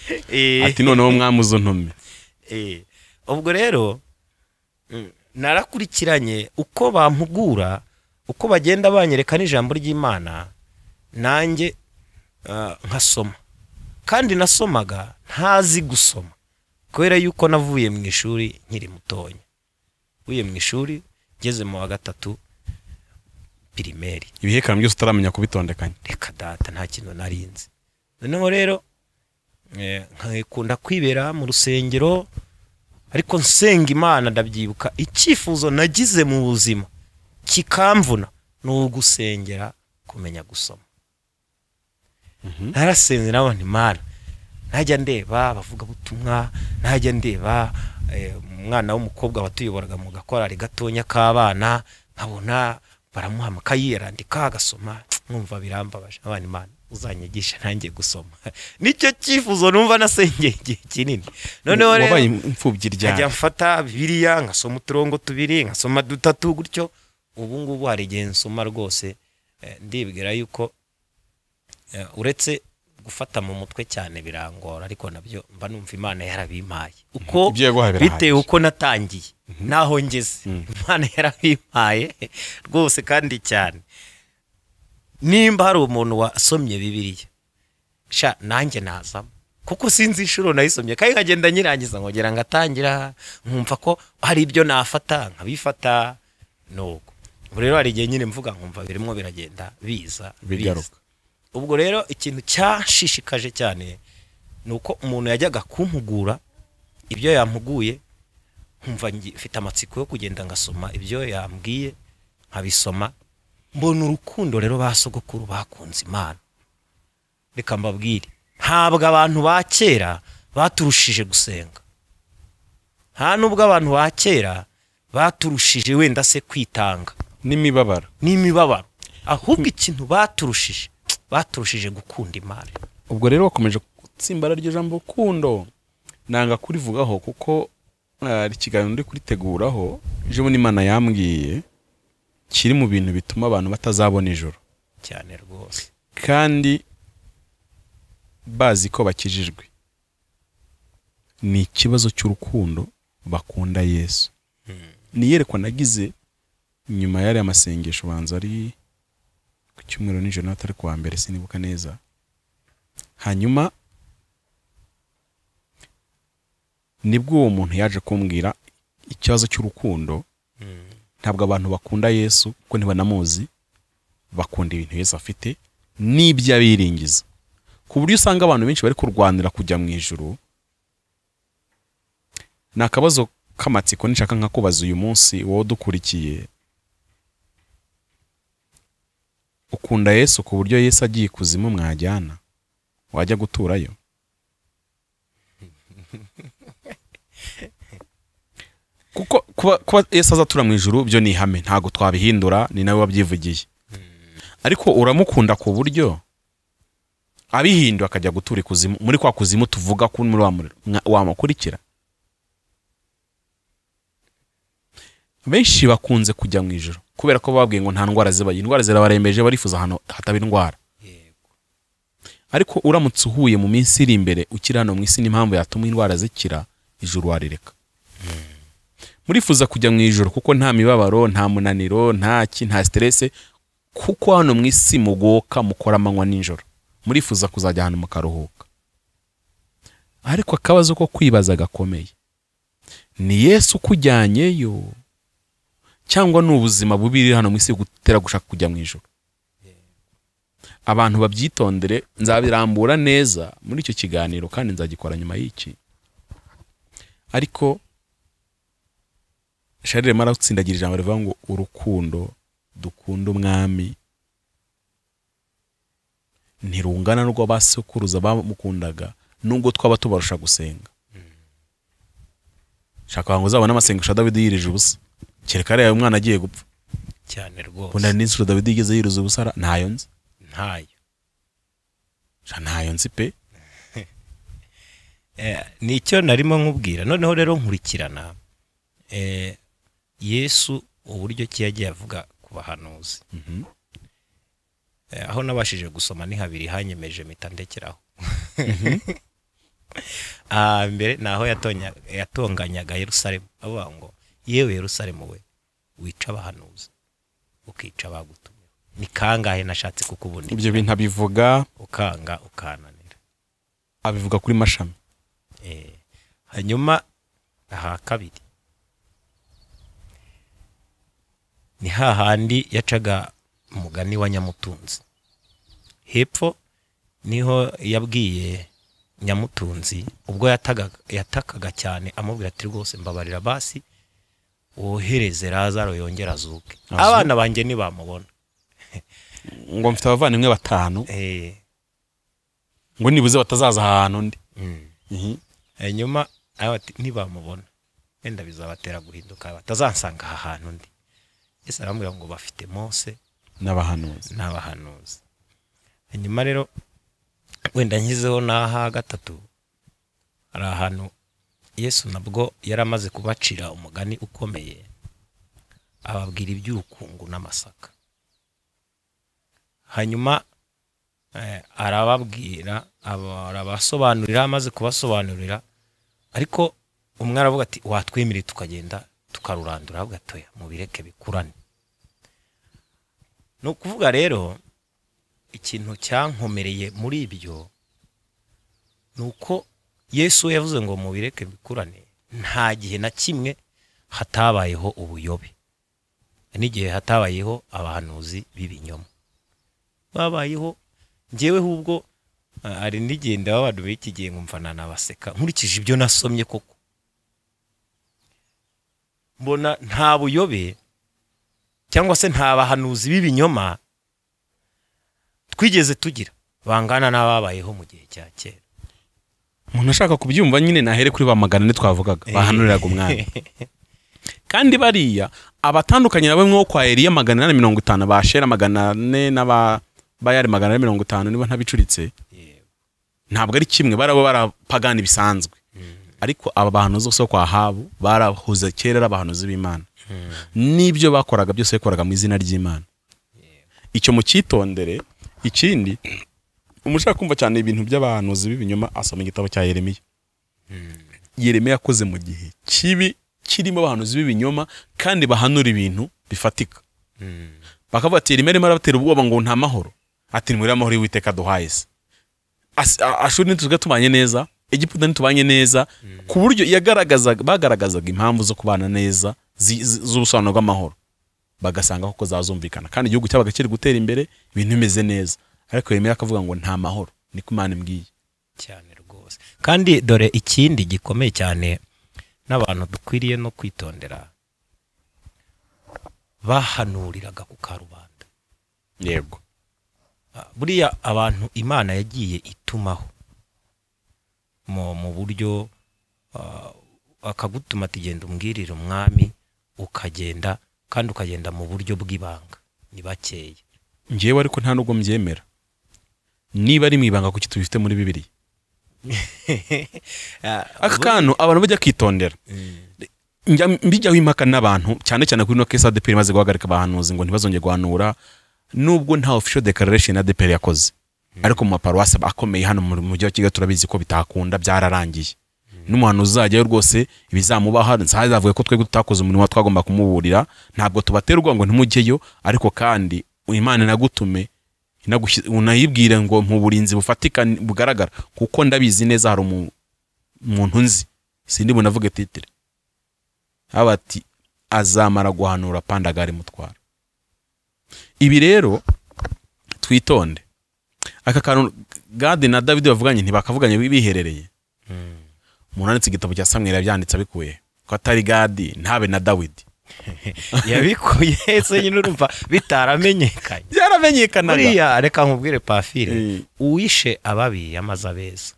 ati noneho mwamuzo ntume. Ubwo rero narakurikiranye uko bampugura, uko bagenda banyereka n'ijambo ry'Imana, nanjye nkasoma. Kandi nasomaga ntazi gusoma, kubera yuko navuye mu ishuri nkiri mutonya. Uye mu ishuri ngeze mu wa gatatu, pirimeri. Ibihekane byose utaramenya kubitondekanya. Reka data, nta kintu narinzi. Noneho rero nkakunda kwibera mu rusengero, ariko nsenga Imana. Ndabyibuka icyifuzo nagize mu buzima kikamvuna ni ugusengera kumenya gusoma. Narasenze nabona Imana, najya ndeba abavugabutumwa, najya ndeba umwana w'umukobwa watuyoboraga mu gakorari gatonya k'abana, nkabona baramuha amakayi arandika agasoma, nkumva birambabaje. Abana Imana uzanyigisha nanjye gusoma. Nicyo cyifuzo numva nasengeye igihe kinini. Noneho rero wabaye imfubyi ryari? Nkajya mfata Bibiliya ngasoma uturongo tubiri, ngasoma dutatu gutyo. Ubu ngubu hari igihe nsoma rwose, ndibwira yuko uretse gufata mu mutwe cyane birangora, ariko nabyo mba numva Imana yarabimpaye. Uko bitewe uko natangiye naho ngeze, Imana yarabimpaye rwose kandi cyane. Nimba hari umuntu wasomye Bibiliya, sha nanjye nazamo, kuko sinzi inshuro nayisomye kandi nkagenda nyirangiza nkongera ngatangira, nkumva ko hari ibyo nafata nkabifata. Nuko ubu rero hari igihe nyine mvuga nkumva birimo biragenda biza bigaruka. Ubwo rero ikintu cyashishikaje cyane ni uko umuntu yajyaga kumpugura ibyo yampuguye, nkumva mfite amatsiko yo kugenda ngasoma ibyo yambwiye nkabisoma. Mbona urukundo rero ba sogokuru bakunze Imana. Reka mbabwire, ntabwo abantu ba kera baturushije gusenga, nta nubwo abantu ba kera baturushije wenda se kwitanga n'imibabaro, ahubwo ikintu baturushije gukunda Imana. Ubwo rero wakomeje gutsimbara ryo jambo kundo, nanga kurivugaho kuko ikiganiro ndi kuriteguraho ejo bundi Imana yambwiye kiri mu bintu bituma abantu batazabona ijoro cyane rwose, kandi bazi ko bakijijwe. Ni ikibazo cy'urukundo bakunda Yesu. Ni yerekwa nagize nyuma yari amasengesho banza ari ku cyumweru nijoro atari kuwa mbere sinibuka neza. Hanyuma nibwo uwo muntu yaje kumbwira ikibazo cy'urukundo. Ntabwo abantu bakunda Yesu kuko ntibanamuzi, bakunda ibintu Yesu afite n'ibyo abiringiza, ku buryo usanga abantu benshi bari kurwanira kujya mu ijuru. Ni akabazo k'amatsiko nshaka nkakubaza uyu munsi wowe dukurikiye. Ukunda Yesu ku buryo Yesu agiye ikuzimu mwajyana, wajya guturayo? Kuko kuba Yesu azatura mu ijuru byo ni ihame, ntago twabihindura, ni nawe wabyivugiye. Ariko uramukunda ku buryo abihindura akajya gutura ikuzimu, muri kwa kuzimu tuvuga ko muri wa muriro wamukurikira. Benshi bakunze kujya mu ijuru kubera ko bababwiye ngo nta ndwara zibaye, indwara zirabarembeje, barifuza ahantu hataba indwara. Ariko uramutse uhuye mu minsi iri imbere ukiri hano mu isi n'impamvu yatuma indwara zikira, ijuru warireka. Murifuza kujya mu ijuru kuko nta mibabaro, nta munaniro, nta ki, nta stress, kuko hano mu isi mugoka mukora amanywa n'ijoro. Murifuza kuzajya ahantu mukaruhuka. Ariko akabazo ko kwibaza gakomeye, ni Yesu kujyanyeyo cyangwa ni ubuzima bubiri hano mu isi gutera gushaka kujya mu ijuru? Abantu babyitondere, nzabirambura neza muri icyo kiganiro kandi nzagikora nyuma y'iki. Ariko Charles maratsindagira ijambo rivuga ngo urukundo dukunda umwami ntirungana n'urwo basokuruza bamukundaga, nubwo twaba tubarusha gusenga. Shaka ngo uzabone amasengesho Dawidi yirije ubusa, kereka ariya umwana agiye gupfa cyane rwose. Mbona n'inshuro Dawidi yigeze yiriza ubusa, ntayo nzi. Ntayo. Ntayo nzi pe. Nicyo narimo nkubwira. Noneho rero nkurikirana Yesu uburyo ki yagiye avuga ku bahanuzi. Aho nabashije gusoma ni habiri hanyemeje mpita ndekeraho. Mbere naho yatonganyaga Yerusalemu avuga ngo yewe Yerusalemu we wica abahanuzi ukica abagutumye, ni kangahe nashatse kukubona. Ibyo bintu abivuga ukanga ukananira, abivuga kuri mashami. Hanyuma aha kabiri ni hahandi yacaga Umugani wa Nyamutunzi. Hepfo niho yabwiye Nyamutunzi ubwo yatakaga cyane, amubwira ati rwose mbabarira basi wohereze Lazaro yongera azuke, abana banjye ntibamubona. Ngo mfite abavandimwe 5, ngo nibuze batazaza ahantu ndi. Hanyuma ati ntibamubona wenda bizabatera guhinduka, batazansanga aha hantu ndi. Yesu aramubwira ngo bafite Mose n'abahanuzi. Hanyuma rero wenda nkizeho n'aha gatatu, hari ahantu Yesu nabwo yaramaze kubacira umugani ukomeye, ababwira iby'urukungu n'amasaka. Hanyuma arababwira, arabasobanurira, amaze kubasobanurira, ariko umwe aravuga ati watwemereye tukagenda tukarurandura, aravuga ati oya mubireke bikurane. No kuvuga rero ikintu cyankomereye muri ibyo nuko Yesu yavuze ngo mubireke bikurane, nta gihe na kimwe hatabayeho ubuyobe, n'igihe hatabayeho abahanuzi b'ibinyoma babayeho. Njyewe hubwo ari nigenda abantu b'iki gihe ngumva nanabaseka nkurikije ibyo nasomye, koko mbona nta buyobe cyangwa se nta bahanuzi b'ibinyoma twigeze tugira bangana n'ababayeho mu gihe cya kera. Umuntu ashaka kubyumva nyine nahere kuri ba 400 twavugaga bahanuriraga umwami. Kandi bariya abatandukanye nabo mwo kwa Eliya 850 ba Shera 400 n'aba Bayari 450 niba ntabicuritse, ntabwo ari kimwe, barabo barapagani bisanzwe. Ariko aba bahanuzi bose kwa Ahabu barahuze kera abahanuzi b'Imana, nibyo bakoraga byose bakoraga mu izina ry'Imana. Icyo mucyitondere. Ikindi umushaka kumva cyane ibintu by'abahanuzi b'ibinyoma asoma igitabo cya Yeremiya. Yeremiya yakoze mu gihe kibi kirimo abahanuzi b'ibinyoma kandi bahanura ibintu bifatika. Bakavuga ati Yeremiya arimo arabatera ubwoba ngo nta mahoro, ati ni muri amahoro y'Uwiteka duhaye se. Ashuri ntituzwe tubanye neza, Egiputa ntitubanye neza, ku buryo bagaragazaga impamvu zo kubana neza z'ubusobanuro bw'amahoro, bagasanga koko zazumvikana kandi igihugu cyabaga kiri gutera imbere, ibintu bimeze neza. Ariko Yeremiya akavuga ngo nta mahoro, niko Imana imbwiye. Cyane rwose. Kandi dore ikindi gikomeye cyane n'abantu dukwiriye no kwitondera, bahanuriraga ku karubanda. Yego. Buriya abantu Imana yagiye itumaho mu buryo akagutuma ati genda umbwirire umwami, ukagenda kandi ukagenda mu buryo bw'ibanga, ni bakeya. Njyewe ariko nta nubwo mbyemera. Niba ari mu ibanga kuki tubifite muri Bibiliya? Aka kantu abantu bajya kwitondera. Mbijyaho impaka n'abantu cyane cyane kuri no case ADEPR imaze guhagarika abahanuzi ngo ntibazongere guhanura, nubwo nta official declaration ADEPR yakoze. Ariko mu maparuwasi akomeye hano mu mujyi wa Kigali turabizi ko bitakunda, byararangiye. N'umuhanuzi uzajyayo rwose ibizamubaha nsazavuye ko twebwe tutakoze umurimo twagomba kumuburira, ntabwo tubatera ubwoba ngo ntimujyeyo, ariko kandi Imana inagutume unayibwire ngo mu burinzi bufatika bugaragara, kuko ndabizi neza hari umuntu nzi sindi bunavuge titre abati azamara guhanura pandagari mutwara. Ibi rero twitonde. Aka kantu Gadi na David bavuganye ntibakavuganye biherereye. Umuntu anditse igitabo cya Samweli yabyanditse abikuye ko atari Gadi ntabe na Dawidi. Yabikuye se nyine urumva bitaramenyekanye. Byaramenyekanaga. Buriya reka nkubwire Pafire, uwishe ababi yamaze abeza.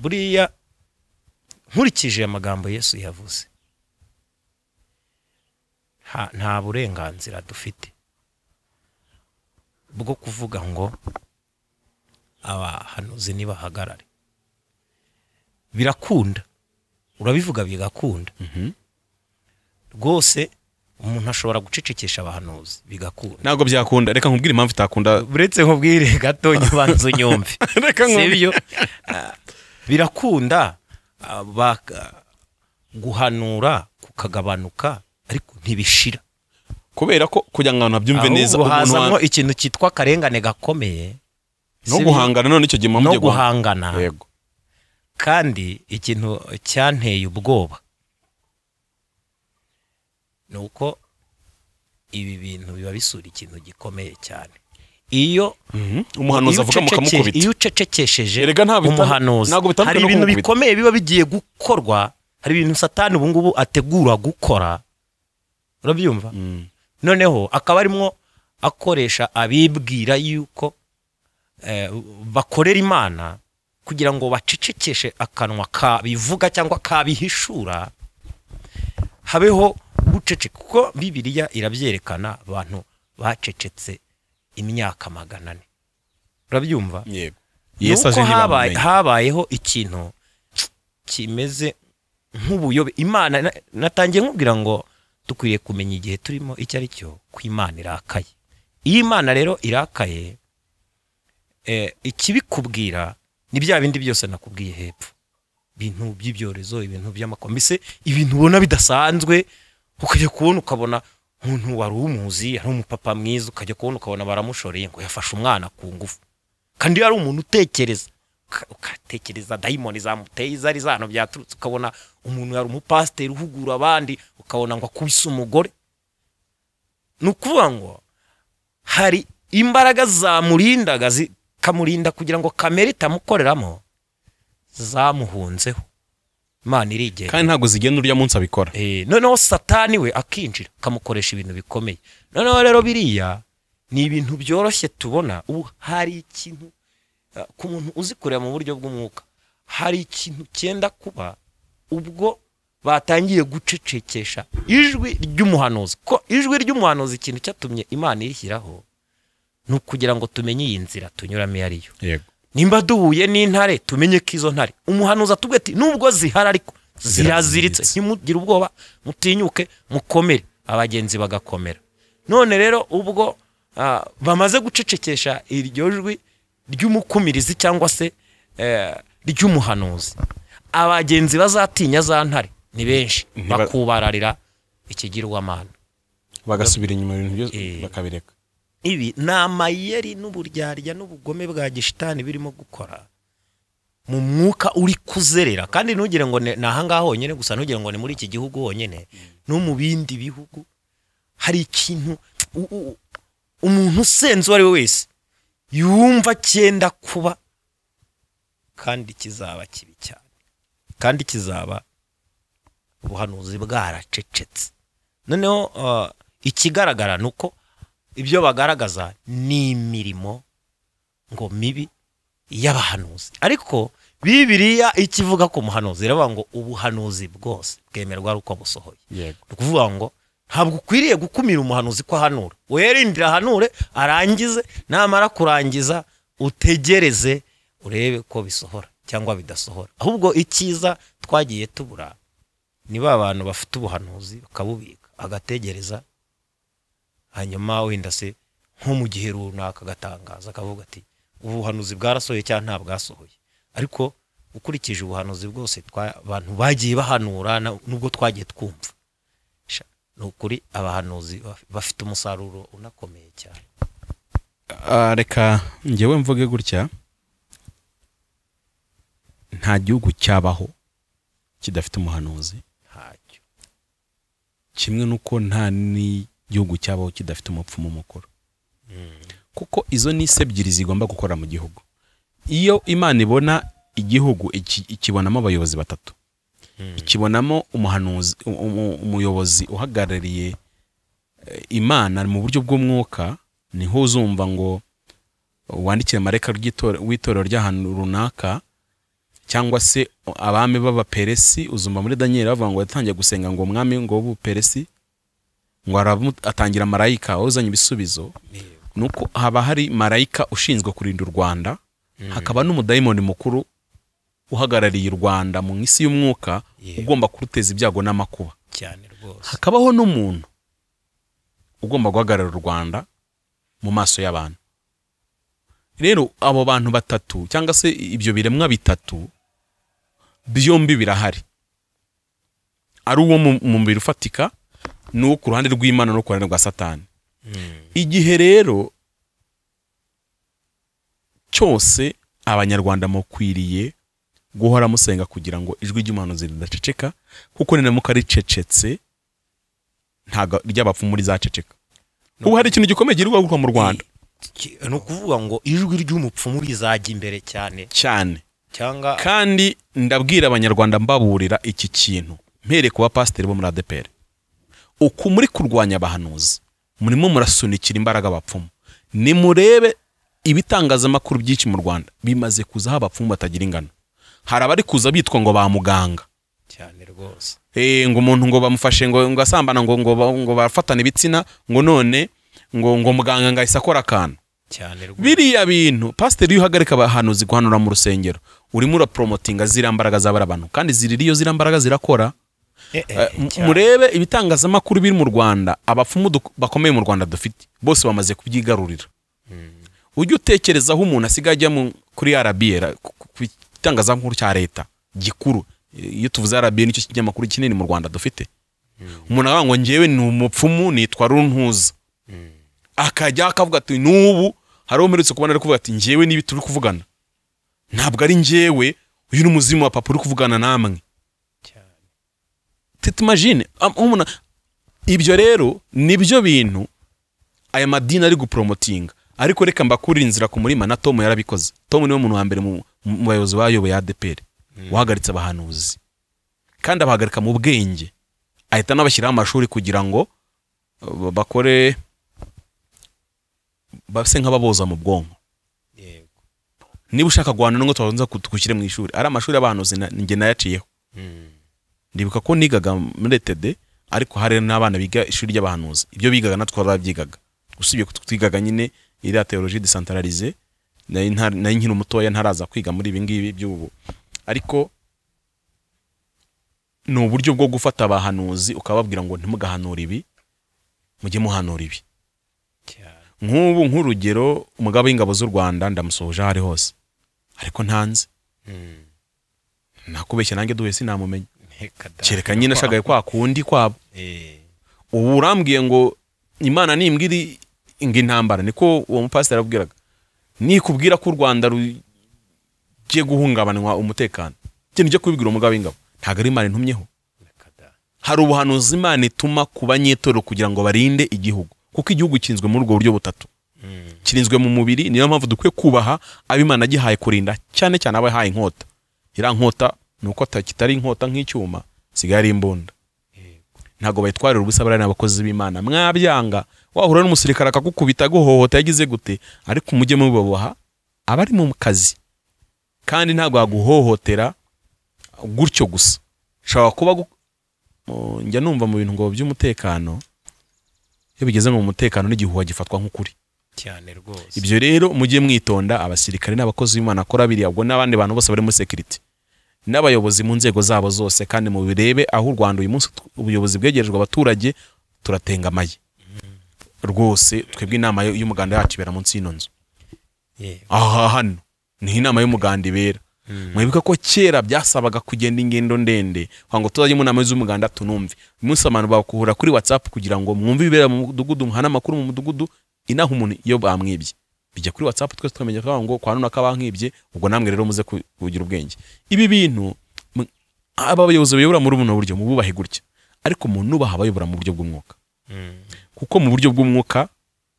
Buriya nkurikije amagambo Yesu yavuze, nta burenganzira dufite bwo kuvuga ngo abahanuzi nibahagarare. Birakunda, urabivuga bigakunda. Rwose umuntu ashobora gucecekesha abahanuzi bigakunda. Ntabwo byakunda, reka nkubwire impamvu itakunda. Uretse nkubwire gato nyibanzo nyumve. Reka nkubwire. Birakunda guhanura kukagabanuka, ariko ntibishira. Kubera ko kugira ngo abantu babyumve neza, hazamo ikintu cyitwa karengane gakomeye no guhangana. None icyo gihe no guhangana. Yego. Kandi ikintu cyanteye ubwoba nuko Ibi bintu biba bisura ikintu gikomeye cyane. Iyo umuhanuzi avuga mukamukubita, iyo ucecekesheje umuhanuzi, hari ibintu bikomeye biba bigiye gukorwa, hari ibintu Satani ubu ngubu ategura gukora, urabyumva? Noneho akaba arimo akoresha abibwira yuko bakorera Imana kugira ngo bacecekeshe akanwa kabivuga cyangwa kabihishura, habeho guceceka. Kuko Bibiliya irabyerekana, abantu bacecetse imyaka 400, urabyumva? Yego. Yesu aje ntibamenye. Habayeho ikintu kimeze nk'ubuyobe. Imana natangiye nkubwira ngo dukwiye kumenya igihe turimo icyo ari cyo, ko Imana irakaye. Iyo Imana rero irakaye, ikibikubwira ni bya bindi byose nakubwiye hepfo, ibintu by'ibyorezo, ibintu by'amakombise, ibintu ubona bidasanzwe, ukajya kubona ukabona umuntu wari umuzi ari umupapa mwiza, ukajya kubona ukabona baramushoreye ngo yafashe umwana ku ngufu, kandi yari umuntu utekereza, ukatekereza dayimoni zamuteye izari zano byaturutse, ukabona umuntu yari umupasiteri uhugura abandi, ukabona ngo akubise umugore. Ni ukuvuga ngo hari imbaraga zamurindaga zikamurinda kugira ngo kamere itamukoreramo, zamuhunzeho. Imana irigenda, kandi ntabwo zigenda urya munsi abikora. Noneho Satani we akinjira akamukoresha ibintu bikomeye. Noneho rero biriya ni ibintu byoroshye tubona. Ubu hari ikintu ku muntu uzi kureba mu buryo bw'umwuka, hari ikintu cyenda kuba ubwo batangiye gucecekesha ijwi ry'umuhanuzi. Ko ijwi ry'umuhanuzi ikintu cyatumye Imana irishyiraho ni ukugira ngo tumenye iyi nzira tunyuramo iyo ariyo. Yego. Nimba duhuye n'intare tumenye ko izo ntare umuhanuzi atubwiye ati nubwo zihari ariko ziraziritse, ntimugire ubwoba, mutinyuke, mukomere, abagenzi bagakomera. None rero ubwo bamaze gucecekesha iryo jwi ry'umukumirizi cyangwa se ry'umuhanuzi, abagenzi bazatinya za ntare ni benshi, bakubararira ikigirwamana, bagasubira inyuma ibintu byose bakabireka. Ibi ni amayeri n'uburyarya n'ubugome bwa gishitani birimo gukora mu mwuka uri kuzerera. Kandi ntugire ngo ni ahangaha honyine gusa, ntugire ngo ni muri iki gihugu honyine, no mu bindi bihugu hari ikintu umuntu usenze uwo ari we wese yumva cyenda kuba, kandi kizaba kibi cyane, kandi kizaba ubuhanuzi bwaracecetse. Noneho ikigaragara nuko ibyo bagaragaza ni imirimo ngo mibi y'abahanuzi, ariko Bibiliya ikivuga ku muhanuzi iravuga ngo ubuhanuzi bwose bwemerwa ari uko busohoye. Yego. Ni ukuvuga ngo ntabwo ukwiriye gukumira umuhanuzi ko ahanura, werindira ahanure arangize, namara kurangiza utegereze urebe ko bisohora cyangwa bidasohora. Ahubwo icyiza twagiye tubura ni ba bantu bafite ubuhanuzi bakabubika, agategereza, hanyuma wenda se nko mu gihe runaka agatangaza akavuga ati ubuhanuzi bwarasohoye cyangwa nta bwasohoye. Ariko ukurikije ubuhanuzi bwose abantu bagiye bahanura nubwo twagiye twumva, ni ukuri abahanuzi bafite umusaruro unakomeye cyane. Reka njyewe mvuge gutya, nta gihugu cyabaho kidafite umuhanuzi, ntacyo. Kimwe nuko nta n'igihugu cyabaho kidafite umupfumu mukuru, kuko izo ni se ebyiri zigomba gukora mu gihugu. Iyo Imana ibona igihugu ikibonamo abayobozi batatu, ikibonamo umuhanuzi, umuyobozi uhagarariye Imana mu buryo bw'umwuka, niho uzumva ngo wandikire marayika w'itorero ry'ahantu runaka, cyangwa se abami b'abaperesi. Uzumva muri Daniel bavuga ngo yatangiye gusenga ngo umwami ngo w'ubuperesi ngo atangira marayika uzanye ibisubizo. Nuko haba hari marayika ushinzwe kurinda u Rwanda, hakaba n'umudayimoni mukuru uhagarariye u Rwanda mu isi y'umwuka, ugomba kuruteza ibyago n'amakuba cyane rwose. Hakabaho n'umuntu ugomba guhagararira u Rwanda mu maso y'abantu. Rero abo bantu batatu cyangwa se ibyo biremwa bitatu byombi birahari, ari uwo mu mubiri ufatika n'uwo ku ruhande rw'Imana no ku ruhande rwa Satani. Igihe rero cyose Abanyarwanda mukwiriye guhora musenga kugira ngo ijwi ry'umuhanuzi ridaceceka, kuko ninamuka ricecetse ntago ry'abapfumu rizaceceka. Ubu hari ikintu gikomeye girirwa gukorwa mu Rwanda. Ni ukuvuga ngo ijwi ry'umupfumu rizajya imbere cyane cyane cyangwa. Kandi ndabwira Abanyarwanda, mbaburira iki kintu, mpere ku bapasiteri bo muri ADEPR: uku muri kurwanya abahanuzi, murimo murasunikira imbaraga abapfumu. Nimurebe ibitangazamakuru byinshi mu Rwanda bimaze kuzaho abapfumu batagira ingano. Hari abari kuza bitwa ngo ba muganga. Cyane rwose. Ngo umuntu ngo bamufashe ngo asambana, ngo bafatane ibitsina, ngo none ngo muganga ngo ahise akora akantu. Cyane rwose. Biriya bintu, pasiteri, iyo uhagarika abahanuzi guhanura mu rusengero, urimo urapromotinga ziriya mbaraga z'abari abantu, kandi ziririyo ziriya mbaraga zirakora. Murebe ibitangazamakuru biri mu Rwanda, abapfumu bakomeye mu Rwanda dufite bose bamaze kubyigarurira. Ujye utekereza aho umuntu asigaye ajya kuri RBA, ku itangazamakuru cya leta gikuru. Iyo tuvuze RBA, nicyo kinyamakuru kinini mu Rwanda dufite. Umuntu aravuga ngo njyewe ni umupfumu, nitwa Runtuza, akajya akavuga ati n'ubu hari uwo mperutse kubona ari kuvuga ati njyewe niba turi kuvugana ntabwo ari njyewe, uyu ni umuzimu wa papa uri kuvugana namwe. Cyane. T'imagine umuntu. Ibyo rero nibyo bintu aya madini ari gupromotinga. Ariko reka mbakurire inzira ku murima, na Tom yarabikoze. Tom niwe muntu wa mbere mu bayobozi bayoboye ADEPR wahagaritse abahanuzi, kandi abahagarika mu bwenge, ahita anabashyiraho amashuri kugira ngo bakore base nk'ababoza mu bwonko. Niba ushaka guhana ngo tubanza tugushyire mu ishuri, ari amashuri y'abahanuzi, njye nayaciyeho. Ndibuka ko nigaga muri ETD, ariko hari n'abana biga ishuri ry'abahanuzi. Ibyo bigaga natwe twarabyigaga, usibye ko twigaga nyine iriya théologie décentralisée. Nari nkiri umutoya, ntaraza kwiga muri ibi ngibi by'ubu. Ariko ni uburyo bwo gufata abahanuzi ukababwira ngo ntimugahanure ibi, mujye muhanura ibi. Cyane. Nk'ubu nk'urugero, umugabo w'ingabo z'u Rwanda, ndamusohoje aho ari hose, ariko ntanze nakubeshya, nanjye duhuye sinamumenya. Reka da. Kereka nyine ashagaye kwa kundi kwabo. Ubu urambwiye ngo Imana nimbwira ngo intambara, niko uwo mupasiteri arabwiraga, nikubwira ko u Rwanda rugiye guhungabanywa umutekano, ikintu ujya kubibwira umugabo w'ingabo, ntabwo ari Imana intumyeho. Reka da. Hari ubuhanuzi Imana ituma ku banyetorero kugira ngo barinde igihugu, kuko igihugu kinzwe muri ubwo buryo butatu. Kirinzwe mu mubiri, niyo mpamvu dukwiye kubaha abo Imana agihaye kurinda, cyane cyane abo yahaye inkota. Iriya nkota ni uko kitari inkota nk'icyuma, sigaye ari imbunda. Ntabwo bayitwarira ubusa. Bariya ni abakozi b'Imana. Mwabyanga, wahura n'umusirikare akagukubita, aguhohota, yagize gute, ariko mujye mubaboha, abari mu kazi, kandi ntabwo yaguhohotera gutyo gusa. Ushobora kuba njya numva mu bintu ngo by'umutekano, iyo bigeze mu mutekano n'igihuha gifatwa nk'ukuri. Cyane rwose. Ibyo rero mujye mwitonda. Abasirikare n'abakozi b'Imana akora biriya, ubwo n'abandi bantu bose bari muri security n'abayobozi mu nzego zabo zose. Kandi mubirebe aho u Rwanda uyu munsi ubuyobozi bwegerejwe abaturage, turatengamaye rwose. Twebwe inama y'umuganda yacu ibera munsi y'ino nzu. Aha hano niho inama y'umuganda ibera. Mwibuka ko kera byasabaga kugenda ingendo ndende kugira ngo tuzajye mu nama z'umuganda tunumve. Uyu munsi abantu bakuhura kuri WhatsApp kugira ngo mwumve ibibera mu mudugudu, muhane amakuru mu mudugudu. Inaha umuntu iyo bamwibye bijya kuri WhatsApp, twese tukamenya ko ngo kwa runaka bankibye. Ubwo namwe rero muze kugira ubwenge. Ibi bintu aba bayobozi bayobora muri buno buryo mububahe gutya, ariko munubaha abayobora mu buryo bw'umwuka, kuko mu buryo bw'umwuka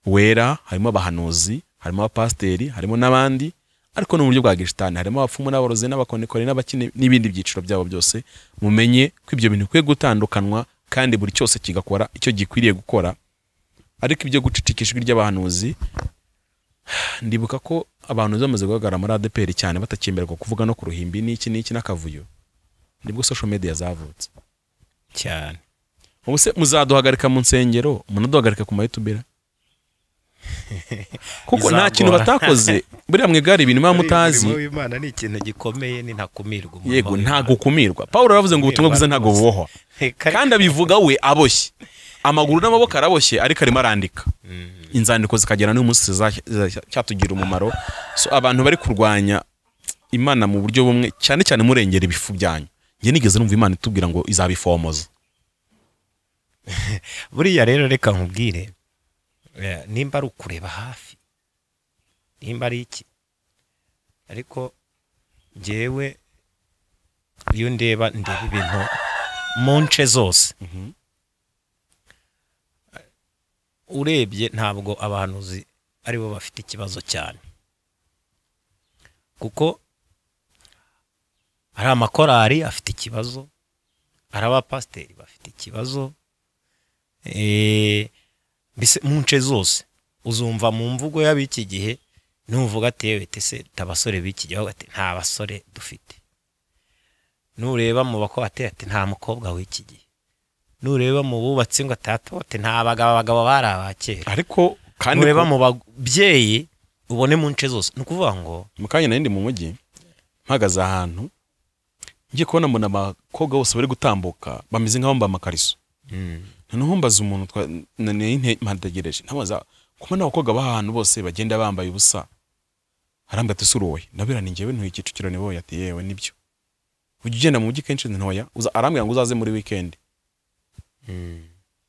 wera harimo abahanuzi, harimo abapasiteri, harimo n'abandi. Ariko no mu buryo bwa gishitani harimo abapfumu n'aborozi n'abakonikoni n'abakene n'ibindi byiciro byabo byose. Mumenye ko ibyo bintu bikwiye gutandukanwa, kandi buri cyose kigakora icyo gikwiriye gukora. Ariko ibyo gucicika ijwi ry'abahanuzi, ndibuka ko abantu bamaze guhagarara muri ADEPR cyane, batakyemererwa kuvuga no ku ruhimbi n'iki n'iki n'akavuyo, nibwo social media zavutse. Cyane. Ubu se muzaduhagarika mu nsengero, munaduhagarika ku mayutubera, kuko nta kintu Bizagora. batakoze. Buriya mwebwe hari ibintu muba mutazi. Umurimo w'Imana ni ikintu gikomeye, ni ntakumirwa umurimo Yego. w'Imana. Ntago ukumirwa. Paul aravuze ngo ubutumwa bwiza ntago bubohwa. Kandi abivuga we aboshye, amaguru n'amaboko araboshye, ariko arimo arandika inzandiko zikagera n'uyu munsi cyatugira umumaro. So abantu bari kurwanya Imana mu buryo bumwe, cyane cyane murengera ibifu byanyu, njye nigeze numva Imana itubwira ngo izabifomoza. Buriya rero reka nkubwire, nimba ari ukureba hafi, nimba ari iki, ariko njyewe iyo ndeba, ndeba ibintu mu nce zose. Urebye ntabwo abahanuzi aribo bafite ikibazo cyane, kuko ari amakorari afite ikibazo, ari abapasiteri bafite ikibazo, mbese mu nce zose uzumva mu mvugo y'ab'iki gihe nuvuga ati yewe tese tabasore b'iki gihe, ati nta basore dufite. Nureba mu bakobwa ati nta mukobwa w'iki gihe. Nureba mu bubatsi ngo ati nta bagabo bari abakera. Ariko kandi nureba mu babyeyi ubone mu nce zose. Ni ukuvuga ngo mu kanya nari ndi mu mujyi mpagaze ahantu ngiye kubona mbona abakobwa bose bari gutambuka bameze nk'abambaye amakariso. Noneho mbaza umuntu mpategereje ntabaza kubona abakobwa b'ahantu bose bagenda bambaye ubusa, arambwira ati suroye ndabira ni njyewe ntuye Kicukiro. Niboye ati yewe nibyo ujya ugenda mu mujyi kenshi ntoya, arambwira ngo uzaze muri weekend.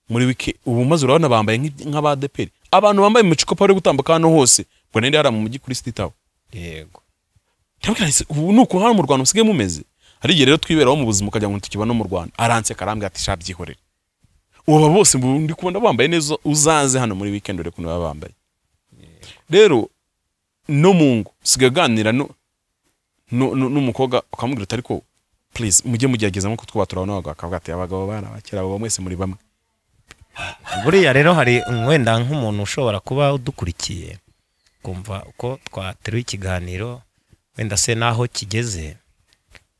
Muri weekend ubu maze urabona bambaye nk'abadeperi, abantu bambaye imicikopa bari gutambuka hano hose. Ngo nende hara mu mujyi kuri City Tower. Yego ndabwira nti ubu nuko hano mu Rwanda usigaye mumeze. Hari igihe rero twiberaho mu buzima ukagira ngo tukiba no mu Rwanda. Aranseka arambwira ati sha byihorere, ubu bose ndi kubona bambaye neza, uzaze hano muri weekend ure kuntu baba bambaye. Rero no mu ngo usigaye uganira n'umukobwa ukamubwira uti ariko please mujye mugerageza nkuko twuba turabona abagabo, akavuga ati abagabo bari abakera, abagabo mwese muri bamwe. Buriya rero hari wenda nk'umuntu ushobora kuba udukurikiye kumva uko twateruye ikiganiro wenda se naho kigeze,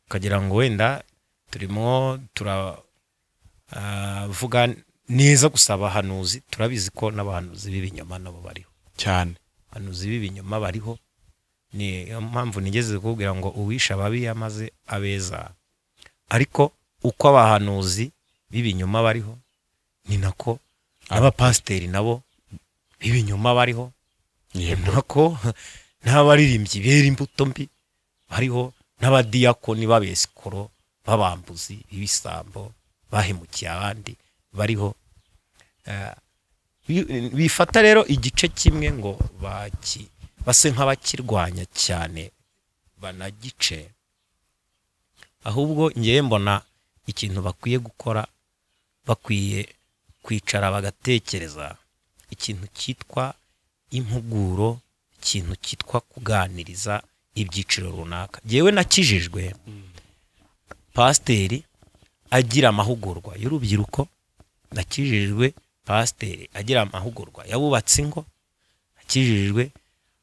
ukagira ngo wenda turimo turavuga neza gusa abahanuzi. Turabizi ko n'abahanuzi b'ibinyoma nabo bariho cyane, abahanuzi b'ibinyoma bariho. Niyo mpamvu nigeze kukubwira ngo uwisha ababi yamaze abeza. Ariko uko abahanuzi b'ibinyoma bariho ni nako n'abapasiteri nabo b'ibinyoma bariho, ni nako n'abaririmbyi bera imbuto mbi bariho, n'abadiyakoni b'abesikoro b'abambuzi b'ibisambo bahemukiye abandi bariho. Bifata rero igice kimwe ngo base nk'abakirwanya cyane banagice. Ahubwo ngewe mbona ikintu bakwiye gukora, bakwiye kwicara bagatekereza ikintu cyitwa impuguro, ikintu cyitwa kuganiriza ibyiciro runaka. Ngewe nakijijwe pasiteri agira amahugurwa y'urubyiruko, nakijijwe pasiteri agira amahugurwa y'abubatsi ingo, nakijijwe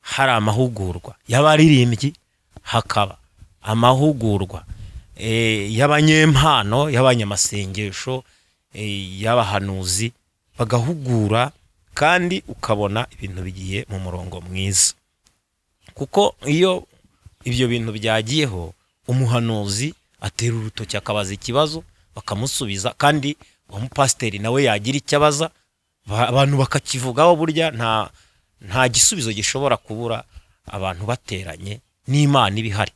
hari amahugurwa y'abaririmbyi, hakaba amahugurwa y'abanyempano, y'abanyamasengesho, y'abahanuzi, bagahugura kandi ukabona ibintu bigiye mu murongo mwiza. Kuko iyo ibyo bintu byagiyeho umuhanuzi atera urutoki akabaza ikibazo bakamusubiza, kandi umupasiteri nawe yagira icyo abaza abantu bakakivugaho. Burya nta gisubizo gishobora kubura abantu bateranye n'Imana ibihari.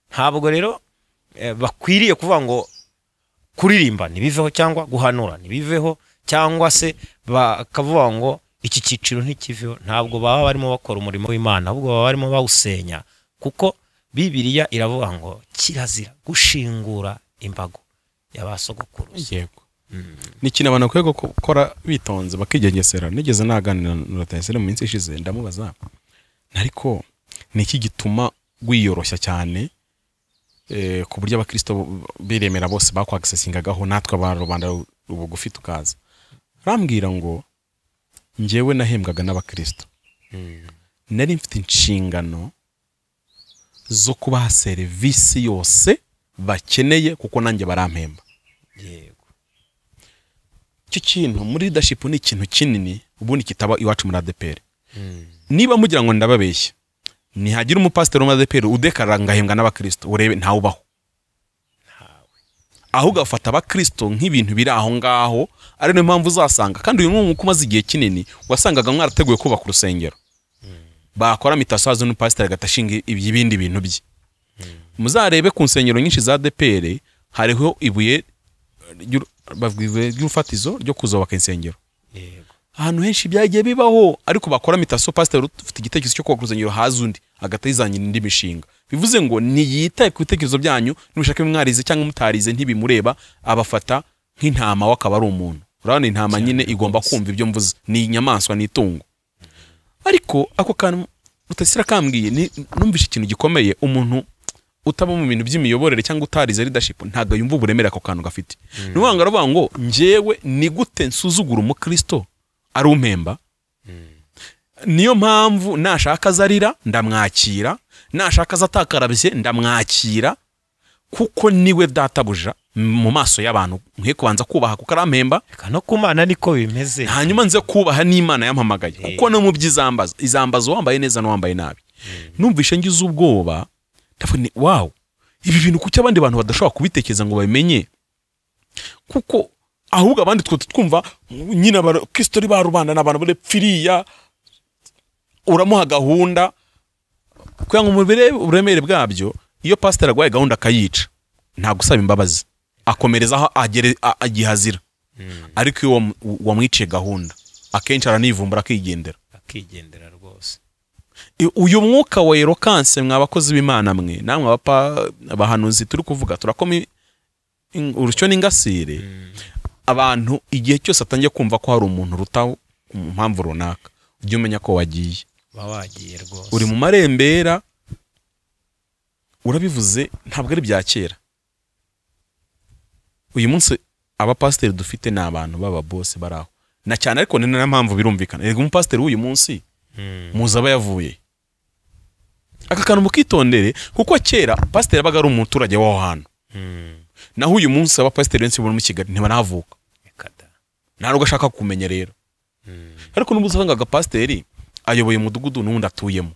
Ntabwo rero bakwiriye kuvuga ngo kuririmba ntibiveho cyangwa guhanura ntibiveho, cyangwa se bakavuga ngo iki cyiciro ntikiveho. Ntabwo baba barimo bakora umurimo w'Imana, ahubwo baba barimo bawusenya. Kuko Bibiliya iravuga ngo kirazira gushingura imbago y'abasogokuruza. Yego. Ni ikintu abantu bakwiye gukora bitonze bakigengesera. Nigeze naganira na Rutayisire mu minsi ishize ndamubaza, ariko ni iki gituma wiyoroshya cyane ku buryo abakristo biremera bose bakwagisesingagaho natwe abantu rubanda bugufi tukaza? Arambwira ngo njyewe nahembwaga n'abakristo, nari mfite inshingano zo kubaha serivisi yose bakeneye kuko nanjye barampemba. Yego. Icyo kintu muri leadership ni ikintu kinini ubundi kitaba iwacu muri ADEPR. Niba mugira ngo ndababeshya, nihagira umupasiteri wo muri ADEPR udekarara ngahembwa n'abakristo, urebe ntawubaho. Ahubwo afata abakristo nk'ibintu biri aho ngaho, ari niyo mpamvu uzasanga kandi uyu mwuka umaze igihe kinini wasangaga mwarateguye kubaka urusengero, bakora mitasazo n'umupasiteri agatashinga ibindi bintu bye. Muzarebe ku nsengero nyinshi za ADEPR hariho ibuye ry'urufatizo ryo kuzubaka insengero. Yego. Ahantu henshi byagiye bibaho, ariko bakora mitaso pasiteri ufite igitekerezo cyo kubaka urusengero haza undi agatayizangira indi mishinga. Bivuze ngo niyitaye ku bitekerezo byanyu, nushaka mwarize cyangwa mutarize ntibimureba, abafata nk'intama we akaba ari umuntu. Urabona intama nyine igomba kumva ibyo mvuze, ni inyamaswa, ni itungo. Ariko ako kantu Rutayisire kambwiye, numvishe ikintu gikomeye. Umuntu utaba mu bintu by'imiyoborere cyangwa utarize leadership ntabwo yumva uburemere ako kantu gafite. Nuwanga aravuga ngo njyewe ni gute nsuzugura umukristo ari umpemba? Niyo mpamvu nashaka azarira ndamwakira, nashaka azatakarabye ndamwakira, kuko niwe databuja mu maso y'abantu. Nkwiye kubanza kubaha kuko arampemba, no kumana niko bimeze, hanyuma nze kubaha n'Imana yampamagaye, kuko no mu by'izambaza izambaza wambaye neza n'uwambaye nabi. Numvishe ngize ubwoba, ndavuga ni wow, ibi bintu kuki abandi bantu badashobora kubitekereza ngo babimenye? Kuko ahubwo abandi twe twumva nyine abakristo ba rubanda n'abantu barepfiriya, uramuha gahunda kugira ngo mubire uburemere bwabyo. Iyo pastor agwaye gahunda akayica nta gusaba imbabazi, akomereza aho agere agihazira. Ariko iyo wamwiciye gahunda akenshi aranivumbura akigendera rwose. Uyu mwuka wa eloquence mwa bakozi b'Imana mwe namwe abapa abahanuzi turi kuvuga turakoma urusyo n'ingasire. Abantu igihe cyose atangiye kumva ko hari umuntu rutaho mu mpamvu runaka, ujye umenya ko wagiye wagiye rwose, uri mu marembera. Urabivuze ntabwo ari bya kera. Uyu munsi abapasiteri dufite ni abantu baba bose baraho na cyane, ariko ni na mpamvu birumvikana. Erega umupasiteri w'uyu munsi muzi aba yavuye. Aka kantu mukitondere, kuko kera pasiteri yabaga ari umuturage w'aho hantu. Naho uyu munsi abapasiteri benshi bo mu Kigali ntibanavuka, nta nubwo ashaka kumenya rero. Ariko n'ubu usanga agapasiteri ayoboye umudugudu n'undi atuyemo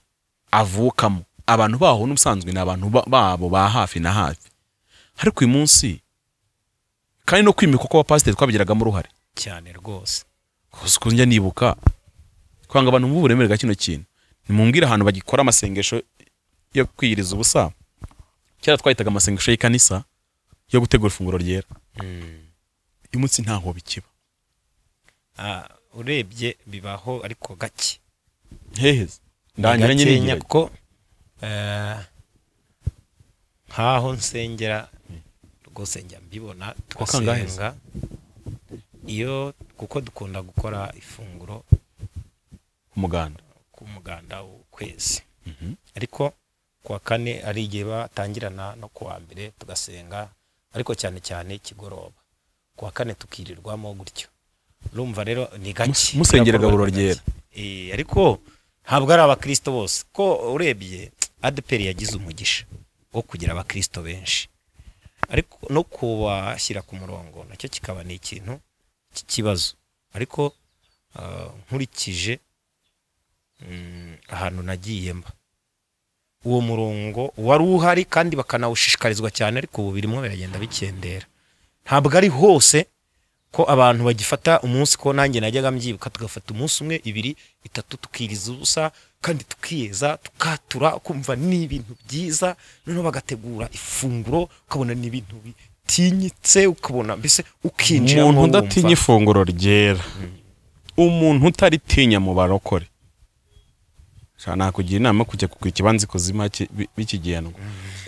avukamo, abantu baho n'ubusanzwe ni abantu babo ba hafi na hafi. Ariko uyu munsi kandi no kwimikwa kw'abapasiteri twabigiragamo uruhare cyane rwose. Kuko njya nibuka kwanga abantu mu buremere bwa kino kintu, nimumbwira ahantu bagikora amasengesho yo kwiyiriza ubusa. Kera twahitaga amasengesho y'ikanisa yo gutegura ifunguro ryera. Uyu munsi ntaho bikiba. Urebye bibaho ariko gake. Heheze ndangira nyine nyigira ko nkaho nsengera rwose njya mbibona tugasenga iyo, kuko dukunda gukora ifunguro ku muganda w'ukwezi. Ariko kuwa kane ari igihe batangirana no kuwa mbere tugasenga, ariko cyane cyane ikigoroba kuwa kane tukirirwamo gutyo. Urumva rero ni gake musengera gaburo ryera. Ariko ntabwo ari abakristo bose, ko urebye ADEPR yagize umugisha wo kugira abakristo benshi, ariko no kubashyira ku murongo nacyo kikaba ni ikintu cy'ikibazo. Ariko nkurikije ahantu nagiye mba, uwo murongo wari uhari kandi bakanawushishikarizwa cyane, ariko ubu birimo biragenda bikendera. Ntabwo ari hose ko abantu bagifata umunsi, ko nanjye najyaga mbyibuka tugafata umunsi umwe, ibiri, itatu, tukiriza ubusa kandi tukiyeza tukatura, kumva ni ibintu byiza. Noneho bagategura ifunguro ukabona ni ibintu bitinyitse, ukabona mbese ukinjira. Umuntu udatinya ifunguro ryera, umuntu utaritinya mu barokore, nakugira inama kujya kugura ikibanza ikuzimu bikigendwa,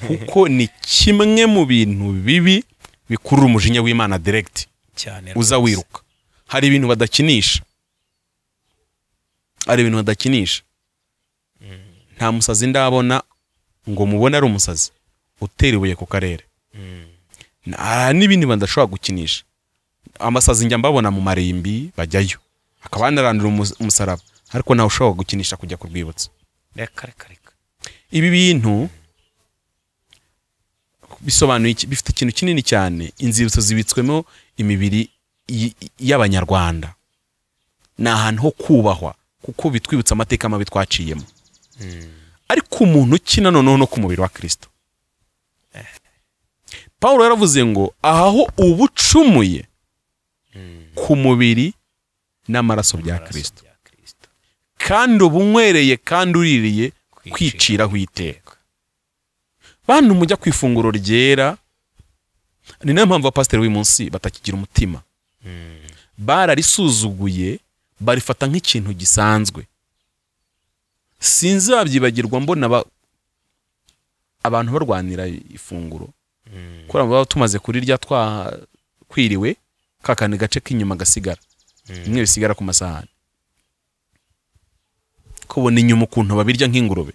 kuko ni kimwe mu bintu bibi bikurura umujinya w'Imana direct cyane, uza wiruka. Hari ibintu badakinisha, hari ibintu badakinisha. Nta musazi ndabona ngo mubone ari umusazi utera ibuye ku karere. N'ibindi badashobora gukinisha. Amasazi njya mbabona mu marimbi bajyayo akaba yanarandura umusaraba, ariko ntawe ushobora gukinisha kujya ku rwibutso. Reka reka reka. Ibi bintu bisobanuye iki? Bifite ikintu kinini cyane. Inzibutso zibitswemo imibiri y'abanyarwanda, ni ahantu ho kubahwa kuko bitwibutsa amateka mabi twaciyemo. Ariko umuntu ukina noneho no ku mubiri wa Kristo, Paulo yaravuze ngo aho ubucumuye ku mubiri n'amaraso bya Kristo, kandi ubunywereye kandi uririye kwiciraho iteka. Bantu mujya ku ifunguro ryera, ni nayo mpamvu abapasiteri b'uyu munsi batakigira umutima. Bararisuzuguye, barifata nk'ikintu gisanzwe. Sinzabyibagirwa mbona abantu barwanira ifunguro, kuko baba tumaze kurirya twakwiriwe Kakandi gace k'inyuma gasigara, bimwe bisigara ku masahani, kubona inyuma ukuntu babirya nk'ingurube.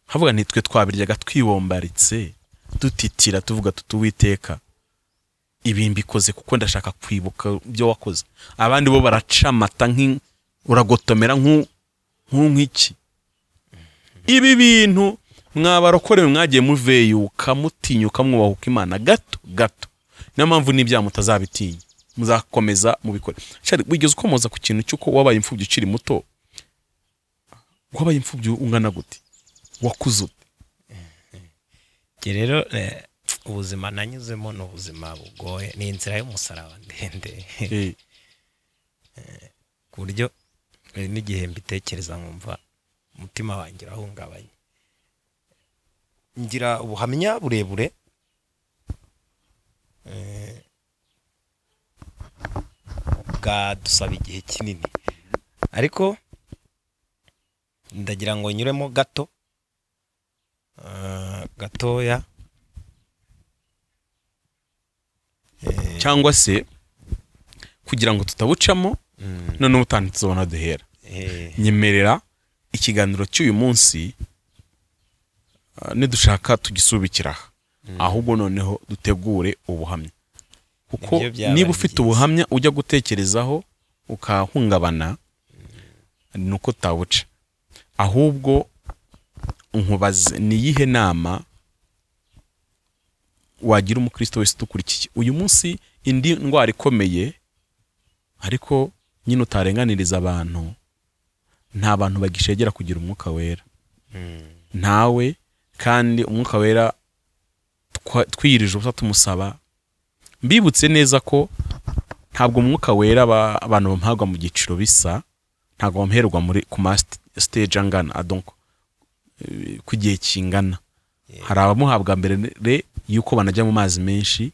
Havuga nti twe twabiryaga twibombaritse, dutitira, tuvuga tuti Uwiteka ibi mbikoze kuko ndashaka kwibuka ibyo wakoze. Abandi bo baraca amata uragotomera nk'iki. Ibi bintu mwabarokorewe mwagiye muveyuka, mutinyuka, mwubahuka Imana gato gato. Niyo mpamvu n'ibyaha mutazabitinya, muzakomeza mubikore. Shari, wigeze ukomoza ku kintu cy'uko wabaye imfubyi ukiri muto? Wabaye imfubyi ungana gute? Wakuze ute? Rero ubuzima nanyuzemo ni ubuzima bugoye, ni inzira y'umusaraba ndende, ku buryo n'igihe mbitekereza nkumva umutima wanjye urahungabanye. Ngira ubuhamya burebure, bwadusaba igihe kinini, ariko ndagira ngo nyuremo gato gatoya, cyangwa se kugira ngo tutabucamo none ubutanditse duhera. Nyemerera ikiganiro cy'uyu munsi nidushaka tugisubikira, ahubwo noneho dutegure ubuhamya, kuko niba ufite ubuhamya ujya gutekerezaho ukahungabana nuko tawuca. Ahubwo nkubaze, ni iyihe nama wagira umukristo wese dukurikiye uyu munsi? Indi ndwara ikomeye ariko nyine utarenganiriza abantu, nta bantu bagishegera kugira umwuka wera, ntawe. Kandi umwuka wera twiyirije ubusa tumusaba. Mbibutse neza ko ntabwo umwuka wera abantu bamuhabwa mu giciro bisa, ntabwo bamuherwa muri ku ma stage angana, donc ku gihe kingana. Hari abamuhabwa mbere yuko banajya mu mazi menshi,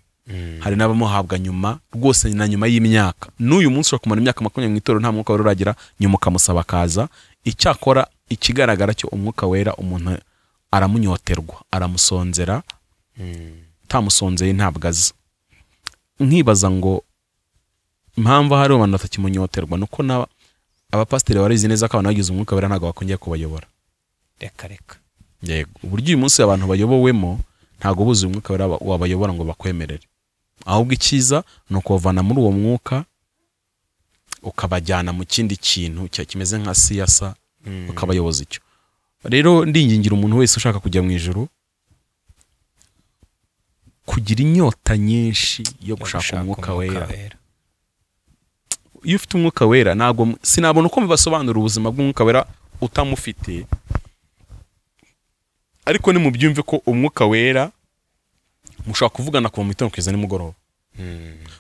hari n'abamuhabwa nyuma rwose, na nyuma y'imyaka. N'uyu munsi urakumara imyaka 20 mu itorero nta mwuka wera uragira, nyuma ukamusaba akaza. Icyakora ikigaragara cyo umwuka wera umuntu aramunyoterwa, aramusonzera, utamusonzeye ntabwo aza. Nkibaza ngo impamvu hari abantu batakimunyoterwa nuko abapasiteri barizi neza ko abantu bagize umwuka wera ntabwo bakongera kubayobora. Reka reka. Yego, uburyo uyu munsi abantu bayobowemo ntabwo buzuye umwuka wera wabayobora ngo bakwemerere. Ahubwo icyiza ni ukubavana muri uwo mwuka ukabajyana mu kindi kintu kimeze nka siyasa, ukabayoboza icyo. Rero ndingingira umuntu wese ushaka kujya mu ijuru kugira inyota nyinshi yo gushaka umwuka wera. Iyo ufite umwuka wera, ntabwo sinabona uko mbibasobanura ubuzima bw'umwuka wera utamufite, ariko nimubyumve ko umwuka wera mushobora kuvugana kuva mu gitondo kugeza nimugoroba,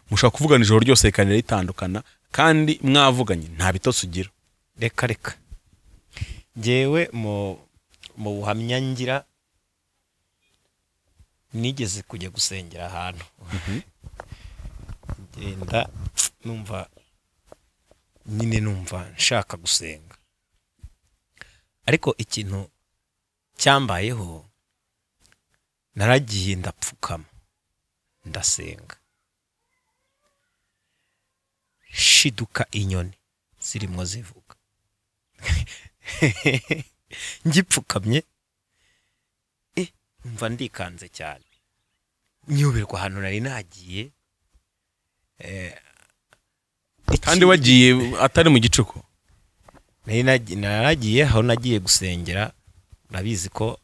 mushobora kuvugana ijoro ryose rikanira ritandukana, kandi mwavuganye nta bitotsi ugira. Reka reka. Njyewe mu buhamya ngira, nigeze kujya gusengera ahantu, ngenda numva nyine numva nshaka gusenga, ariko ikintu cyambayeho, naragiye ndapfukama ndasenga, shiduka inyoni zirimo zivuga. Ngipfukamye mva ndikanze cyane, nyuberwa ahantu nari nagiye. Kandi wagiye atari mu gicuku? Naragiye aho nagiye gusengera. Urabizi ko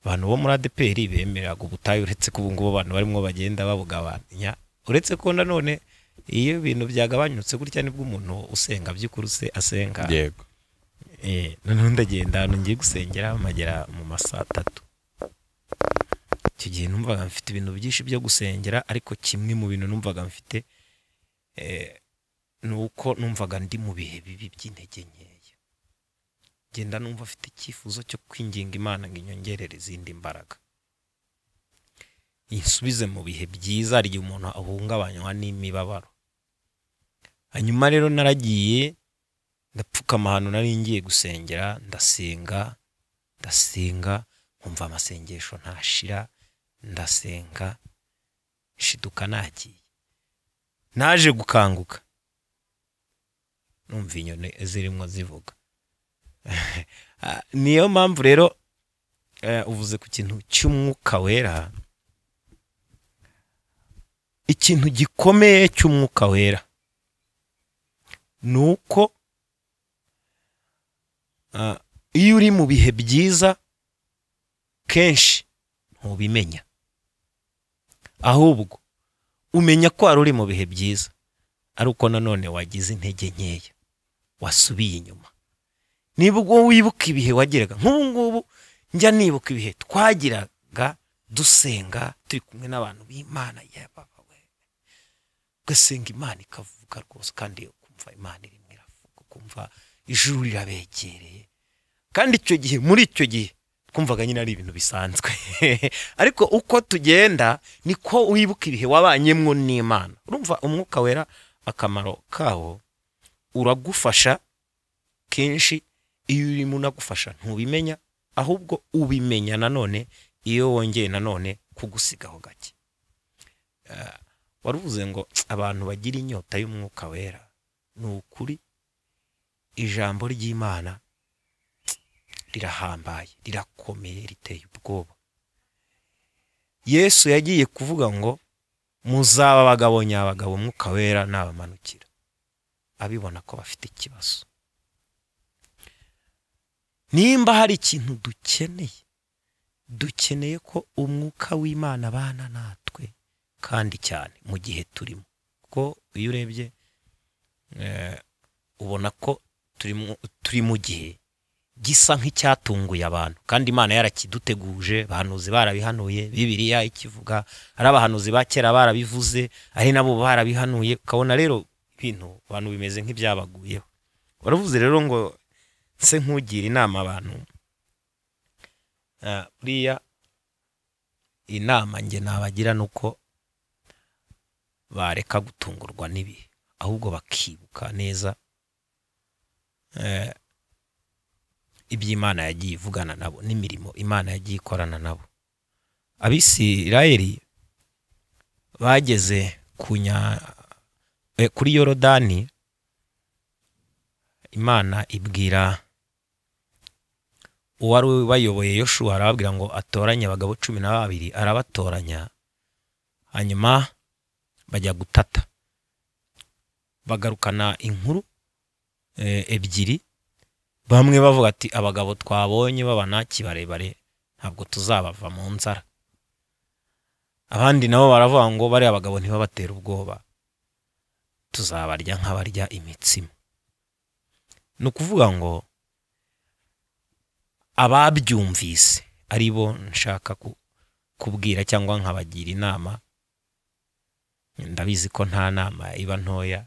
abantu bo muri ADPR bemeraga ubutayu, uretse ko ubu ngubu abantu barimo bagenda babugabanya, uretse ko nanone iyo ibintu byagabanyutse gutya nibwo umuntu usenga by'ukuri asenga. Yego. Noneho ndagenda ahantu ngiye gusengera magera mu masaa 3. Icyo gihe numvaga mfite ibintu byinshi byo gusengera, ariko kimwe mu bintu numvaga mfite nuko numvaga ndi mu bihe bibi by'intege nkeya. Genda numva afite icyifuzo cyo kwinginga Imana ngo inyongerere izindi mbaraga, insubize mu bihe byiza igihe umuntu ahungabanywa n'imibabaro. Hanyuma rero naragiye ndapfukama ahantu nari ngiye gusengera, ndasenga ndasenga, nkumva amasengesho ntashira, ndasenga shiduka nagiye. Naje gukanguka numva inyoni zirimo zivuga. Niyo mpamvu rero uvuze ku kintu cy'umwuka wera, ikintu gikomeye cy'umwuka wera nuko iyo uri mu bihe byiza kenshi ntubimenya, ahubwo umenya ko wari uri mu bihe byiza ari uko nanone wagize intege nkeya, wasubiye inyuma. Niba ubwo wibuka ibihe wagiraga, nk'ubu ngubu njya nibuka ibihe twagiraga dusenga turi kumwe n'abantu b'Imana, ugasenga Imana ikavuga rwose, kandi ukumva Imana irimo iravuga, ukumva ijuru rirabegereye. Kandi icyo gihe, muri icyo gihe twumvaga nyine ari ibintu bisanzwe. Ariko uko tugenda niko wibuka ibihe wabanyemwo n'Imana. Urumva umwuka wera akamaro kawo uragufasha kenshi, iyo urimo unagufasha ntubimenya, ahubwo ubimenya nanone iyo wongeye nanone kugusigaho gake. Waruvuze ngo abantu bagira inyota y'umwuka wera, ni ukuri ijambo ry'Imana rirahambaye, rirakomeye, riteye ubwoba. Yesu yagiye kuvuga ngo muzaba abagabo nyabagabo umwuka wera nabamanukira, abibona ko bafite ikibazo. Nimba hari ikintu dukeneye, dukeneye ko umwuka w'Imana abana natwe, kandi cyane mu gihe turimo. Kuko iyo urebye ubona ko turi mu gihe gisa nk'icyatunguye abantu, kandi Imana yarakiduteguje, abahanuzi barabihanuye, Bibiliya ikivuga, ari abahanuzi ba kera barabivuze, ari nabo barabihanuye. Ukabona rero ibintu abantu bimeze nk'ibyabaguyeho. Waravuze rero ngo se nkugira inama abantu, buriya inama nge nabagira nuko bareka gutungurwa n'ibihe, ahubwo bakibuka neza iby'Imana yagiye ivugana nabo n'imirimo Imana yagiye ikorana nabo. Abisirayeli bageze kuri Yorodani, Imana ibwira uwari bayoboye Yoshuwa, arababwira ngo atoranye abagabo 12, arabatoranya, hanyuma bajya gutata, bagarukana inkuru ebyiri. Bamwe bavuga ati abagabo twabonye b'abanaki barebare ntabwo tuzabava mu nzara, abandi nabo baravuga ngo bari abagabo ntibabatera ubwoba, tuzabarya nk'abarya imitsima. Ni ukuvuga ngo ababyumvise ari bo nshaka kubwira cyangwa nkabagira inama, ndabizi ko nta nama iba ntoya.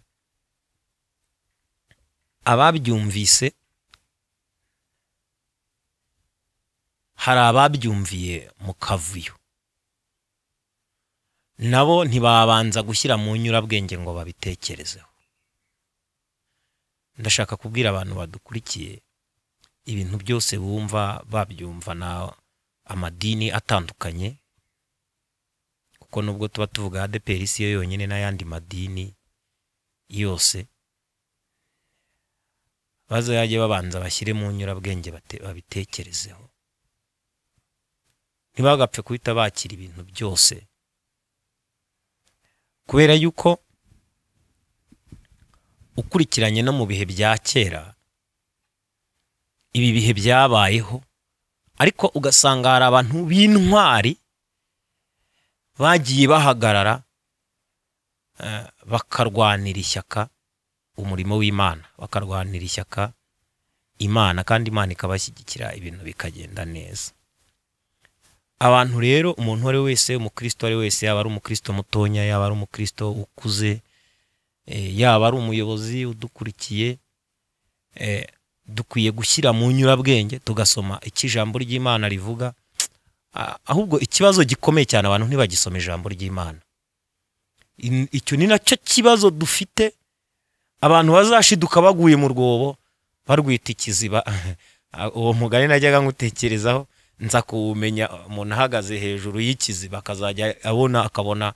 Ababyumvise, hari ababyumviye mu kavuyo, nabo ntibabanza gushyira mu nyurabwenge ngo babitekerezeho. Ndashaka kubwira abantu badukurikiye, ibintu byose bumva babyumva na amadini atandukanye, kuko nubwo tuba tuvuga ADEPR si yo yonyine n'ayandi madini yose, bazajye babanza bashyire mu nyurabwenge babitekerezeho, ntibagapfe guhita bakira ibintu byose, kubera yuko ukurikiranye no mu bihe bya kera ibi bihe byabayeho, ariko ugasanga hari abantu b'intwari bagiye bahagarara bakarwanira ishyaka umurimo w'Imana, bakarwanira ishyaka Imana, kandi Imana ikabashyigikira, ibintu bikagenda neza. Abantu rero, umuntu uwo ari wese, umukristo ari wese, yaba ari umukristo mutonya, yaba ari umukristo ukuze, yaba ari umuyobozi udukurikiye, dukwiye gushyira mu nyurabwenge tugasoma icyo ijambo ry'Imana rivuga. Ahubwo ikibazo gikomeye cyane, abantu ntibagisoma ijambo ry'Imana. Icyo ni nacyo kibazo dufite, abantu bazashiduka baguye mu rwobo barwita ikiziba. Uwo mugani najyaga ngutekerezaho, nza kuwumenya umuntu ahagaze hejuru y'ikiziba akazajya abona, akabona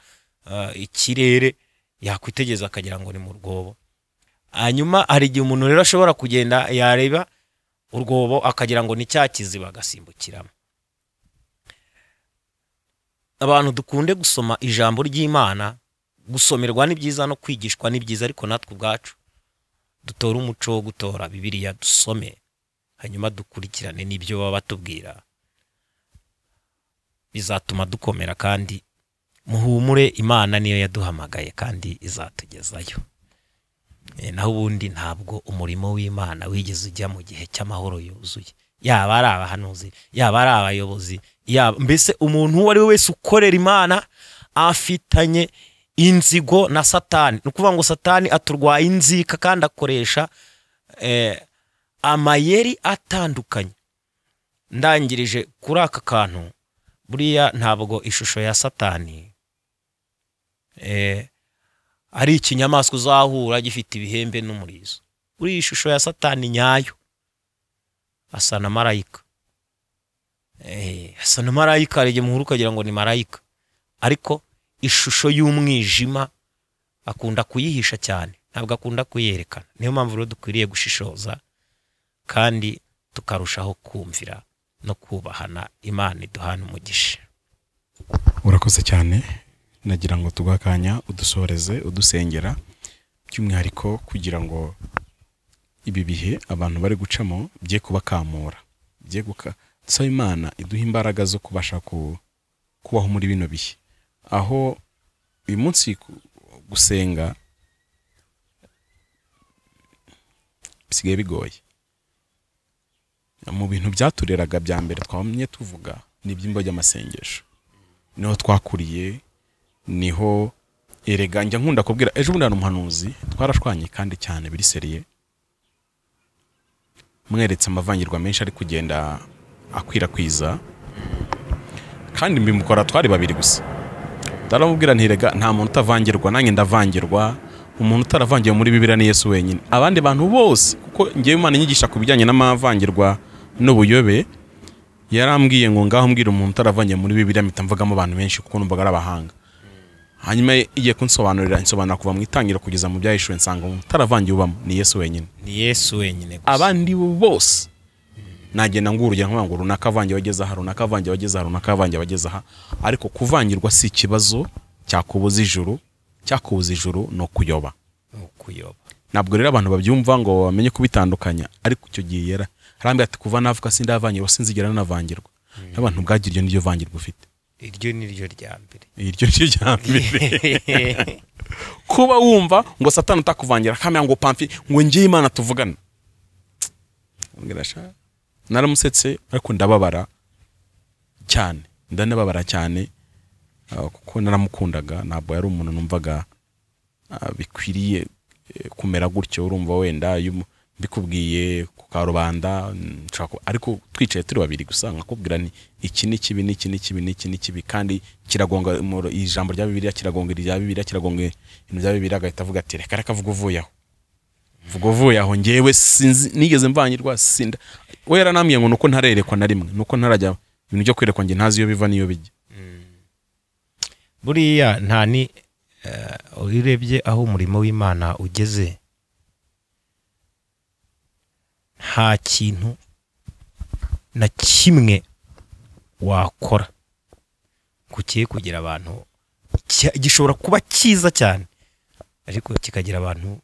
ikirere, Yakwitegereza akagira ngo ni mu rwobo. Hanyuma hari igihe umuntu rero ashobora kugenda yareba urwobo akagira ngo ni cya kiziba agasimbukiramo. Abantu dukunde gusoma ijambo ry'Imana, gusomerwa ni byiza no kwigishwa ni byiza, ariko natwe ubwacu dutore umuco wo gutora Bibiliya dusome, hanyuma dukurikirane n'ibyo baba batubwira. Bizatuma dukomera kandi muhumure, Imana niyo yaduhamagaye kandi izatugezayo. Naho ubundi ntabwo umurimo w'Imana wigeze ujya mu gihe cy'amahoro yuzuye, yaba ari abahanuzi, yaba ari abayobozi, yaba mbese umuntu uwo ari we wese ukorera Imana afitanye inzigo na Satani. Ni ukuvuga ngo Satani aturwaye inzika kandi akoresha amayeri atandukanye. Ndangirije kuri aka kantu, buriya ntabwo ishusho ya Satani ari ikinyamaswa uzahura gifite ibihembe n'umurizo. Buriya ishusho ya Satani nyayo asa na marayika. Asa na marayika, hari igihe muhura ukagira ngo ni marayika, ariko ishusho y'umwijima akunda kuyihisha cyane, ntabwo akunda kuyerekana. Niyo mpamvu rero dukwiriye gushishoza kandi tukarushaho kumvira no kubahana. Imana iduhana umugisha. Urakoze cyane. Nagira ngo tuguhe akanya udusoreze udusengera, by'umwihariko kugira ngo ibi bihe abantu bari gucamo bye kubakamura, bye guka. Dusaba Imana iduhe imbaraga zo kubasha kubaho muri bino bihe, aho uyu munsi gusenga bisigaye bigoye. Mu bintu byatureraga bya mbere twamye tuvuga ni ibyimbo by'amasengesho, niho twakuriye, niho erega njya nkunda kubwira. Ejo bundi hari umuhanuzi twarashwanye kandi cyane biri seriye, mweretse amavangirwa menshi ari kugenda akwirakwiza, kandi mbimukora twari babiri gusa. Ndaramubwira nti rega nta muntu utavangirwa, nanjye ndavangirwa. Umuntu utaravangiwe muri Bibiliya ni Yesu wenyine, abandi bantu bose, kuko ngewe Imana inyigisha ku bijyanye n'amavangirwa n'ubuyobe, yarambwiye ngo ngaho mbwira umuntu utaravangiye muri Bibiliya, mpita mvugamo abantu benshi kuko numvaga ari abahanga. Hanyuma igiye kunsobanurira, insobanura kuva mu itangiriro kugeza mu byahishuwe, nsanga umuntu utaravangiwe ubamo ni Yesu wenyine, ni Yesu wenyine gusa. Abandi bose nagenda ngurugera nkuvuga ngo runaka avangiwe ageze aha, runaka avangiwe ageze aha, runaka avangiwe ageze aha. Ariko kuvangirwa si ikibazo cyakubuza ijuru, cyakubuza ijuru no kuyoba. Ntabwo rero abantu babyumva ngo bamenye kubitandukanya, ariko icyo gihe yera arambwira ati kuva navuka sindavangirwa, sinzigera nanavangirwa. N'abantu bwagira iryo niryo vangirwa ufite, iryo niryo rya mbere, iryo niryo rya mbere. Kuba wumva ngo Satani utakuvangira akamenya ngo pamfi ngo ngiye Imana tuvugana, naramusetse ariko ndababara cyane, ndanababara cyane kuko naramukundaga. Ntabwo yari umuntu numvaga bikwiriye kumera gutyo. Urumva wenda mbikubwiye ku karubanda, ariko twicaye turi babiri gusa nkakubwira ni iki ni kibi, n'iki ni kibi, n'iki ni kibi, kandi kiragonga ijambo rya Bibiliya, kiragonga irya Bibiliya, kiragonga ibintu bya Bibiliya. Agahita avuga ati reka reka vuga uvuye aho, vuga uvuye aho, ngewe sinzi nigeze mvangirwa, sinda. We yaranambwiye ngo nuko ntarerekwa na rimwe, nuko ntarajya ibintu byo kwerekwa nge ntazi iyo biva niyo bijya. Buriya nta ni urebye aho umurimo w'Imana ugeze, nta kintu na kimwe wakora kukiye kugira abantu gishobora kuba cyiza cyane, ariko kikagira abantu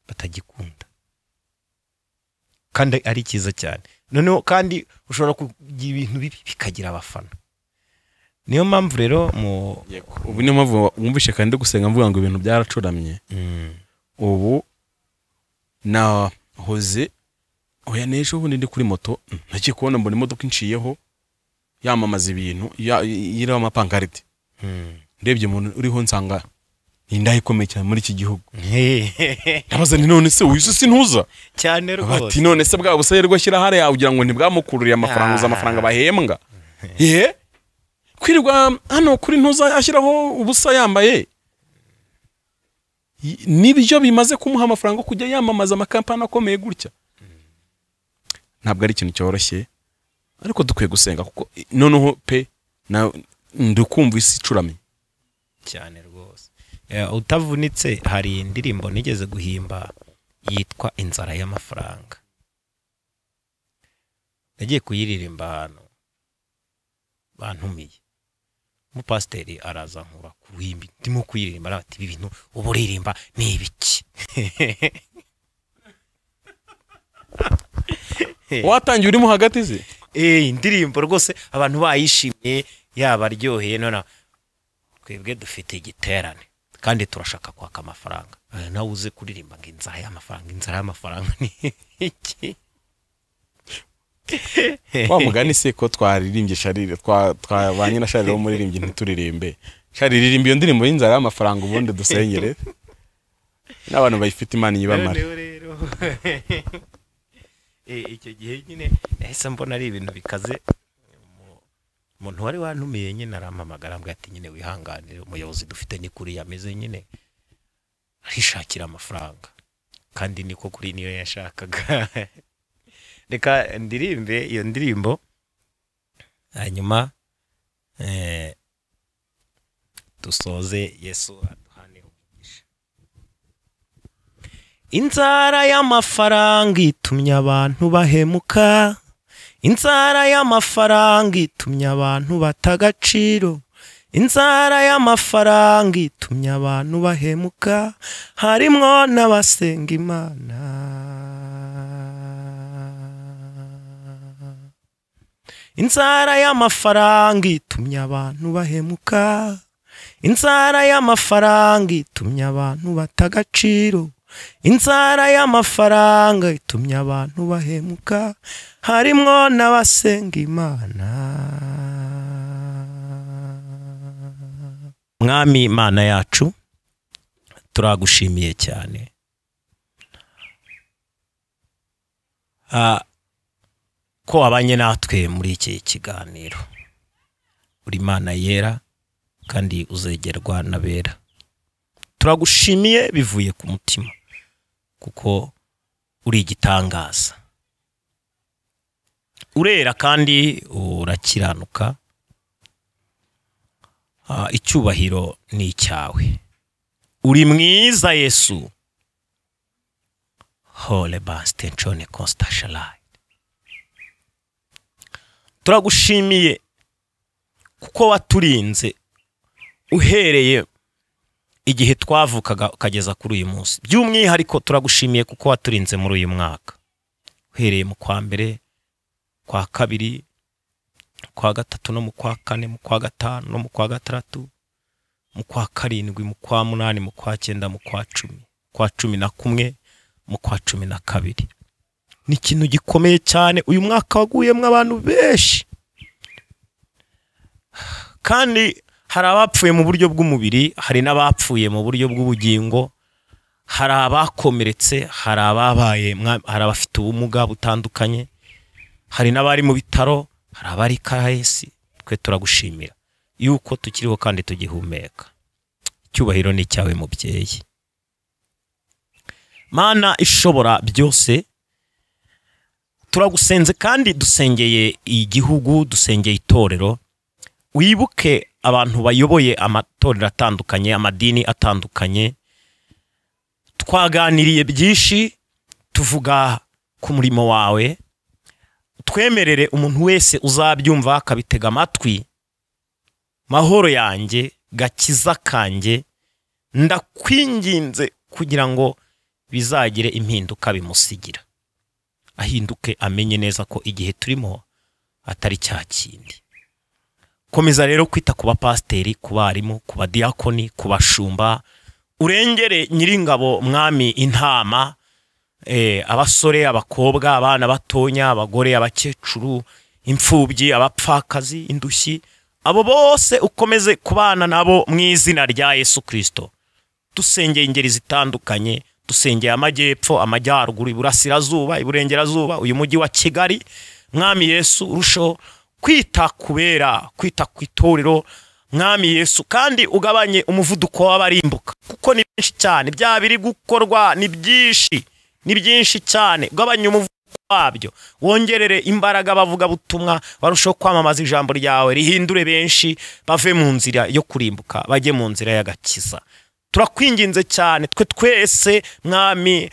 batagikunda kandi ari cyiza cyane. Noneho kandi ushobora kugira ibintu bibi bikagira abafana. Niyo mpamvu rero mu ubu niyo mpamvu wumvishe kandi gusenga mvuga ngo ibintu byaracuramye. Ubu nahoze oya n'ejo bundi ndi kuri moto ntagiye kubona mbona imodoka inshiyeho yamamaza ibintu yiriho amapankarite. Ndebye umuntu uriho nsanga ni ikomeye cyane muri iki gihugu. Ndabaza nti none se uyu sintuza cyane rwose, bati none se bwa busayerwa ashyira hariya ugira ngo ntibwamukururiye amafaranga, uza amafaranga bahembwa. Kwirirwa hano kuri ntuza ashyiraho ubusa yambaye, nibyo bimaze kumuha amafaranga kujya yamamaza amakampani akomeye gutya. Ntabwo ari ikintu cyoroshye, ariko dukwiye gusenga kuko noneho pe ndikumva isi icuramye cyane rwose. Utavunitse hari indirimbo nigeze guhimba yitwa Inzara y'amafaranga. Nagiye kuyiririmba ahantu bantumiye, umupasiteri araza nkura ku ruhimbi ndimo kuyiririmba, arati ibi bintu uba uririmba ni ibiki? Watangiye urimo hagati se? Indirimbo rwose abantu bayishimye yabaryoheye, none twebwe dufite igiterane kandi turashaka kwaka amafaranga, nawe uze kuririmba ngo inzara y'amafaranga, inzara y'amafaranga ni iki? Wa mugani se ko twaririmbye Sharire, twabanye na Sharire wo muririmbyi ntituririmbe. Sharire ririmba iyo ndirimbo y'inzara y'amafaranga ubundi dusengere n'abantu bayifite Imana yibamare. Icyo gihe nyine nahise mbona ari ibintu bikaze. Umuntu wari wantumiye nyine arampamagara ambwira ati nyine wihanganire, umuyobozi dufite ni kuri yameze nyine arishakira amafaranga, kandi niko kuri niyo yashakaga. Reka ndirimbe iyo ndirimbo hanyuma dusoze. Yesu aduhane umugisha. Inzara y'amafaranga itumye abantu bahemuka, inzara y'amafaranga itumye abantu bata agaciro, inzara y'amafaranga itumye abantu bahemuka, harimwo n'abasenga Imana. Inzara y'amafaranga itumye abantu bahemuka, inzara y'amafaranga itumye abantu bata agaciro, inzara y'amafaranga itumye abantu bahemuka, harimwo n'abasenga Imana. Mwami Imana yacu, turagushimiye cyane ko wabanye natwe muri iki kiganiro. Uri Imana yera kandi uzegerwa n'abera. Turagushimiye bivuye ku mutima kuko uri igitangaza, urera kandi urakiranuka. Icyubahiro ni icyawe, uri mwiza Yesu. Hole bastenchone constashalai. Turagushimiye kuko waturinze uhereye igihe twavukaga ukageza kuri uyu munsi. By'umwihariko turagushimiye kuko waturinze muri uyu mwaka, uhereye mu kwa mbere, kwa kabiri, kwa gatatu, no mu kwa kane, mu kwa gatanu, no mu kwa gatandatu, mu kwa karindwi, mu kwa munani, mu kwa cyenda, mu kwa cumi, kwa 11, mu kwa 12. Ni ikintu gikomeye cyane. Uyu mwaka waguyemo abantu benshi, kandi hari abapfuye mu buryo bw'umubiri, hari n'abapfuye mu buryo bw'ubugingo, hari abakomeretse, hari ababaye, hari abafite ubumuga butandukanye, hari n'abari mu bitaro, hari abari KS. Twe turagushimira yuko tukiriho kandi tugihumeka. Icyubahiro ni cyawe mubyeyi. Mana ishobora byose, turagusenze kandi dusengeye igihugu, dusengeye itorero. Wibuke abantu bayoboye amatorero atandukanye, amadini atandukanye. Twaganiriye byinshi, tuvuga ku murimo wawe. Twemerere umuntu wese uzabyumva akabitega amatwi. Mahoro yanjye, gakiza kanjye, ndakwinginze kugira ngo bizagire impinduka bimusigira, ahinduke amenye neza ko igihe turimo atari cya kindi. Komeza rero kwita ku bapasiteri, ku barimu, ku badiyakoni, ku bashumba, urengere nyiringabo mwami intama, abasore, abakobwa, abana batonya, abagore, abakecuru, imfubyi, abapfakazi, indushyi, abo bose ukomeze kubana nabo mu izina rya Yesu Kristo. Dusengeye ingeri zitandukanye, dusengeye amajyepfo, amajyaruguru, iburasirazuba, iburengerazuba, uyu mujyi wa Kigali. Mwami Yesu urusheho kwita kubera, kwita ku itorero Mwami Yesu, kandi ugabanye umuvuduko w'abarimbuka kuko ni byinshi cyane, bya biri gukorwa ni byinshi, ni byinshi cyane. Ugabanye umuvuduko wabyo, wongerere imbaraga abavuga butumwa, barusheho kwamamaza ijambo ryawe, rihindure benshi bave mu nzira yo kurimbuka bajye mu nzira y'agakiza. Turakwinginze cyane twe twese Mwami,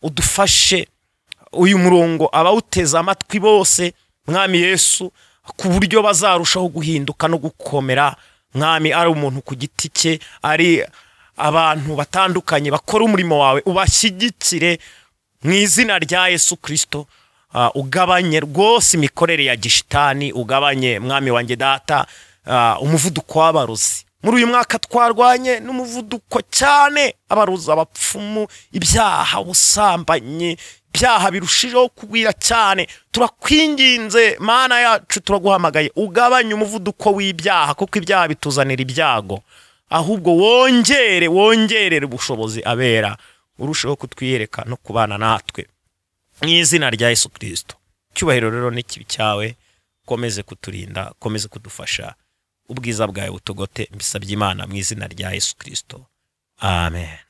udufashe uyu murongo abawuteze amatwi bose Mwami Yesu, ku buryo bazarushaho guhinduka no gukomera Mwami, ari umuntu ku giti cye, ari abantu batandukanye bakora umurimo wawe, ubashyigikire mu izina rya Yesu Kristo. Ugabanye rwose imikorere ya gishitani, ugabanye Mwami wanjye data umuvuduko w'abarozi. Muri uyu mwaka twarwanye n'umuvuduko cyane, abarozi, abapfumu, ibyaha, ubusambanyi, ibyaha birushijeho kugwira cyane. Turakwinginze Mana yacu, turaguhamagaye, ugabanye umuvuduko w'ibyaha, kuko ibyaha bituzanira ibyago. Ahubwo wongerere ubushobozi abera, urusheho kutwiyereka no kubana natwe mu izina rya Yesu Kristo. Cyubahiro rero n'ikibi cyawe, komeze kuturinda, komeze kudufasha, ubwiza bwawe butugote. Mbisabye Imana mu izina rya Yesu Kristo, amen.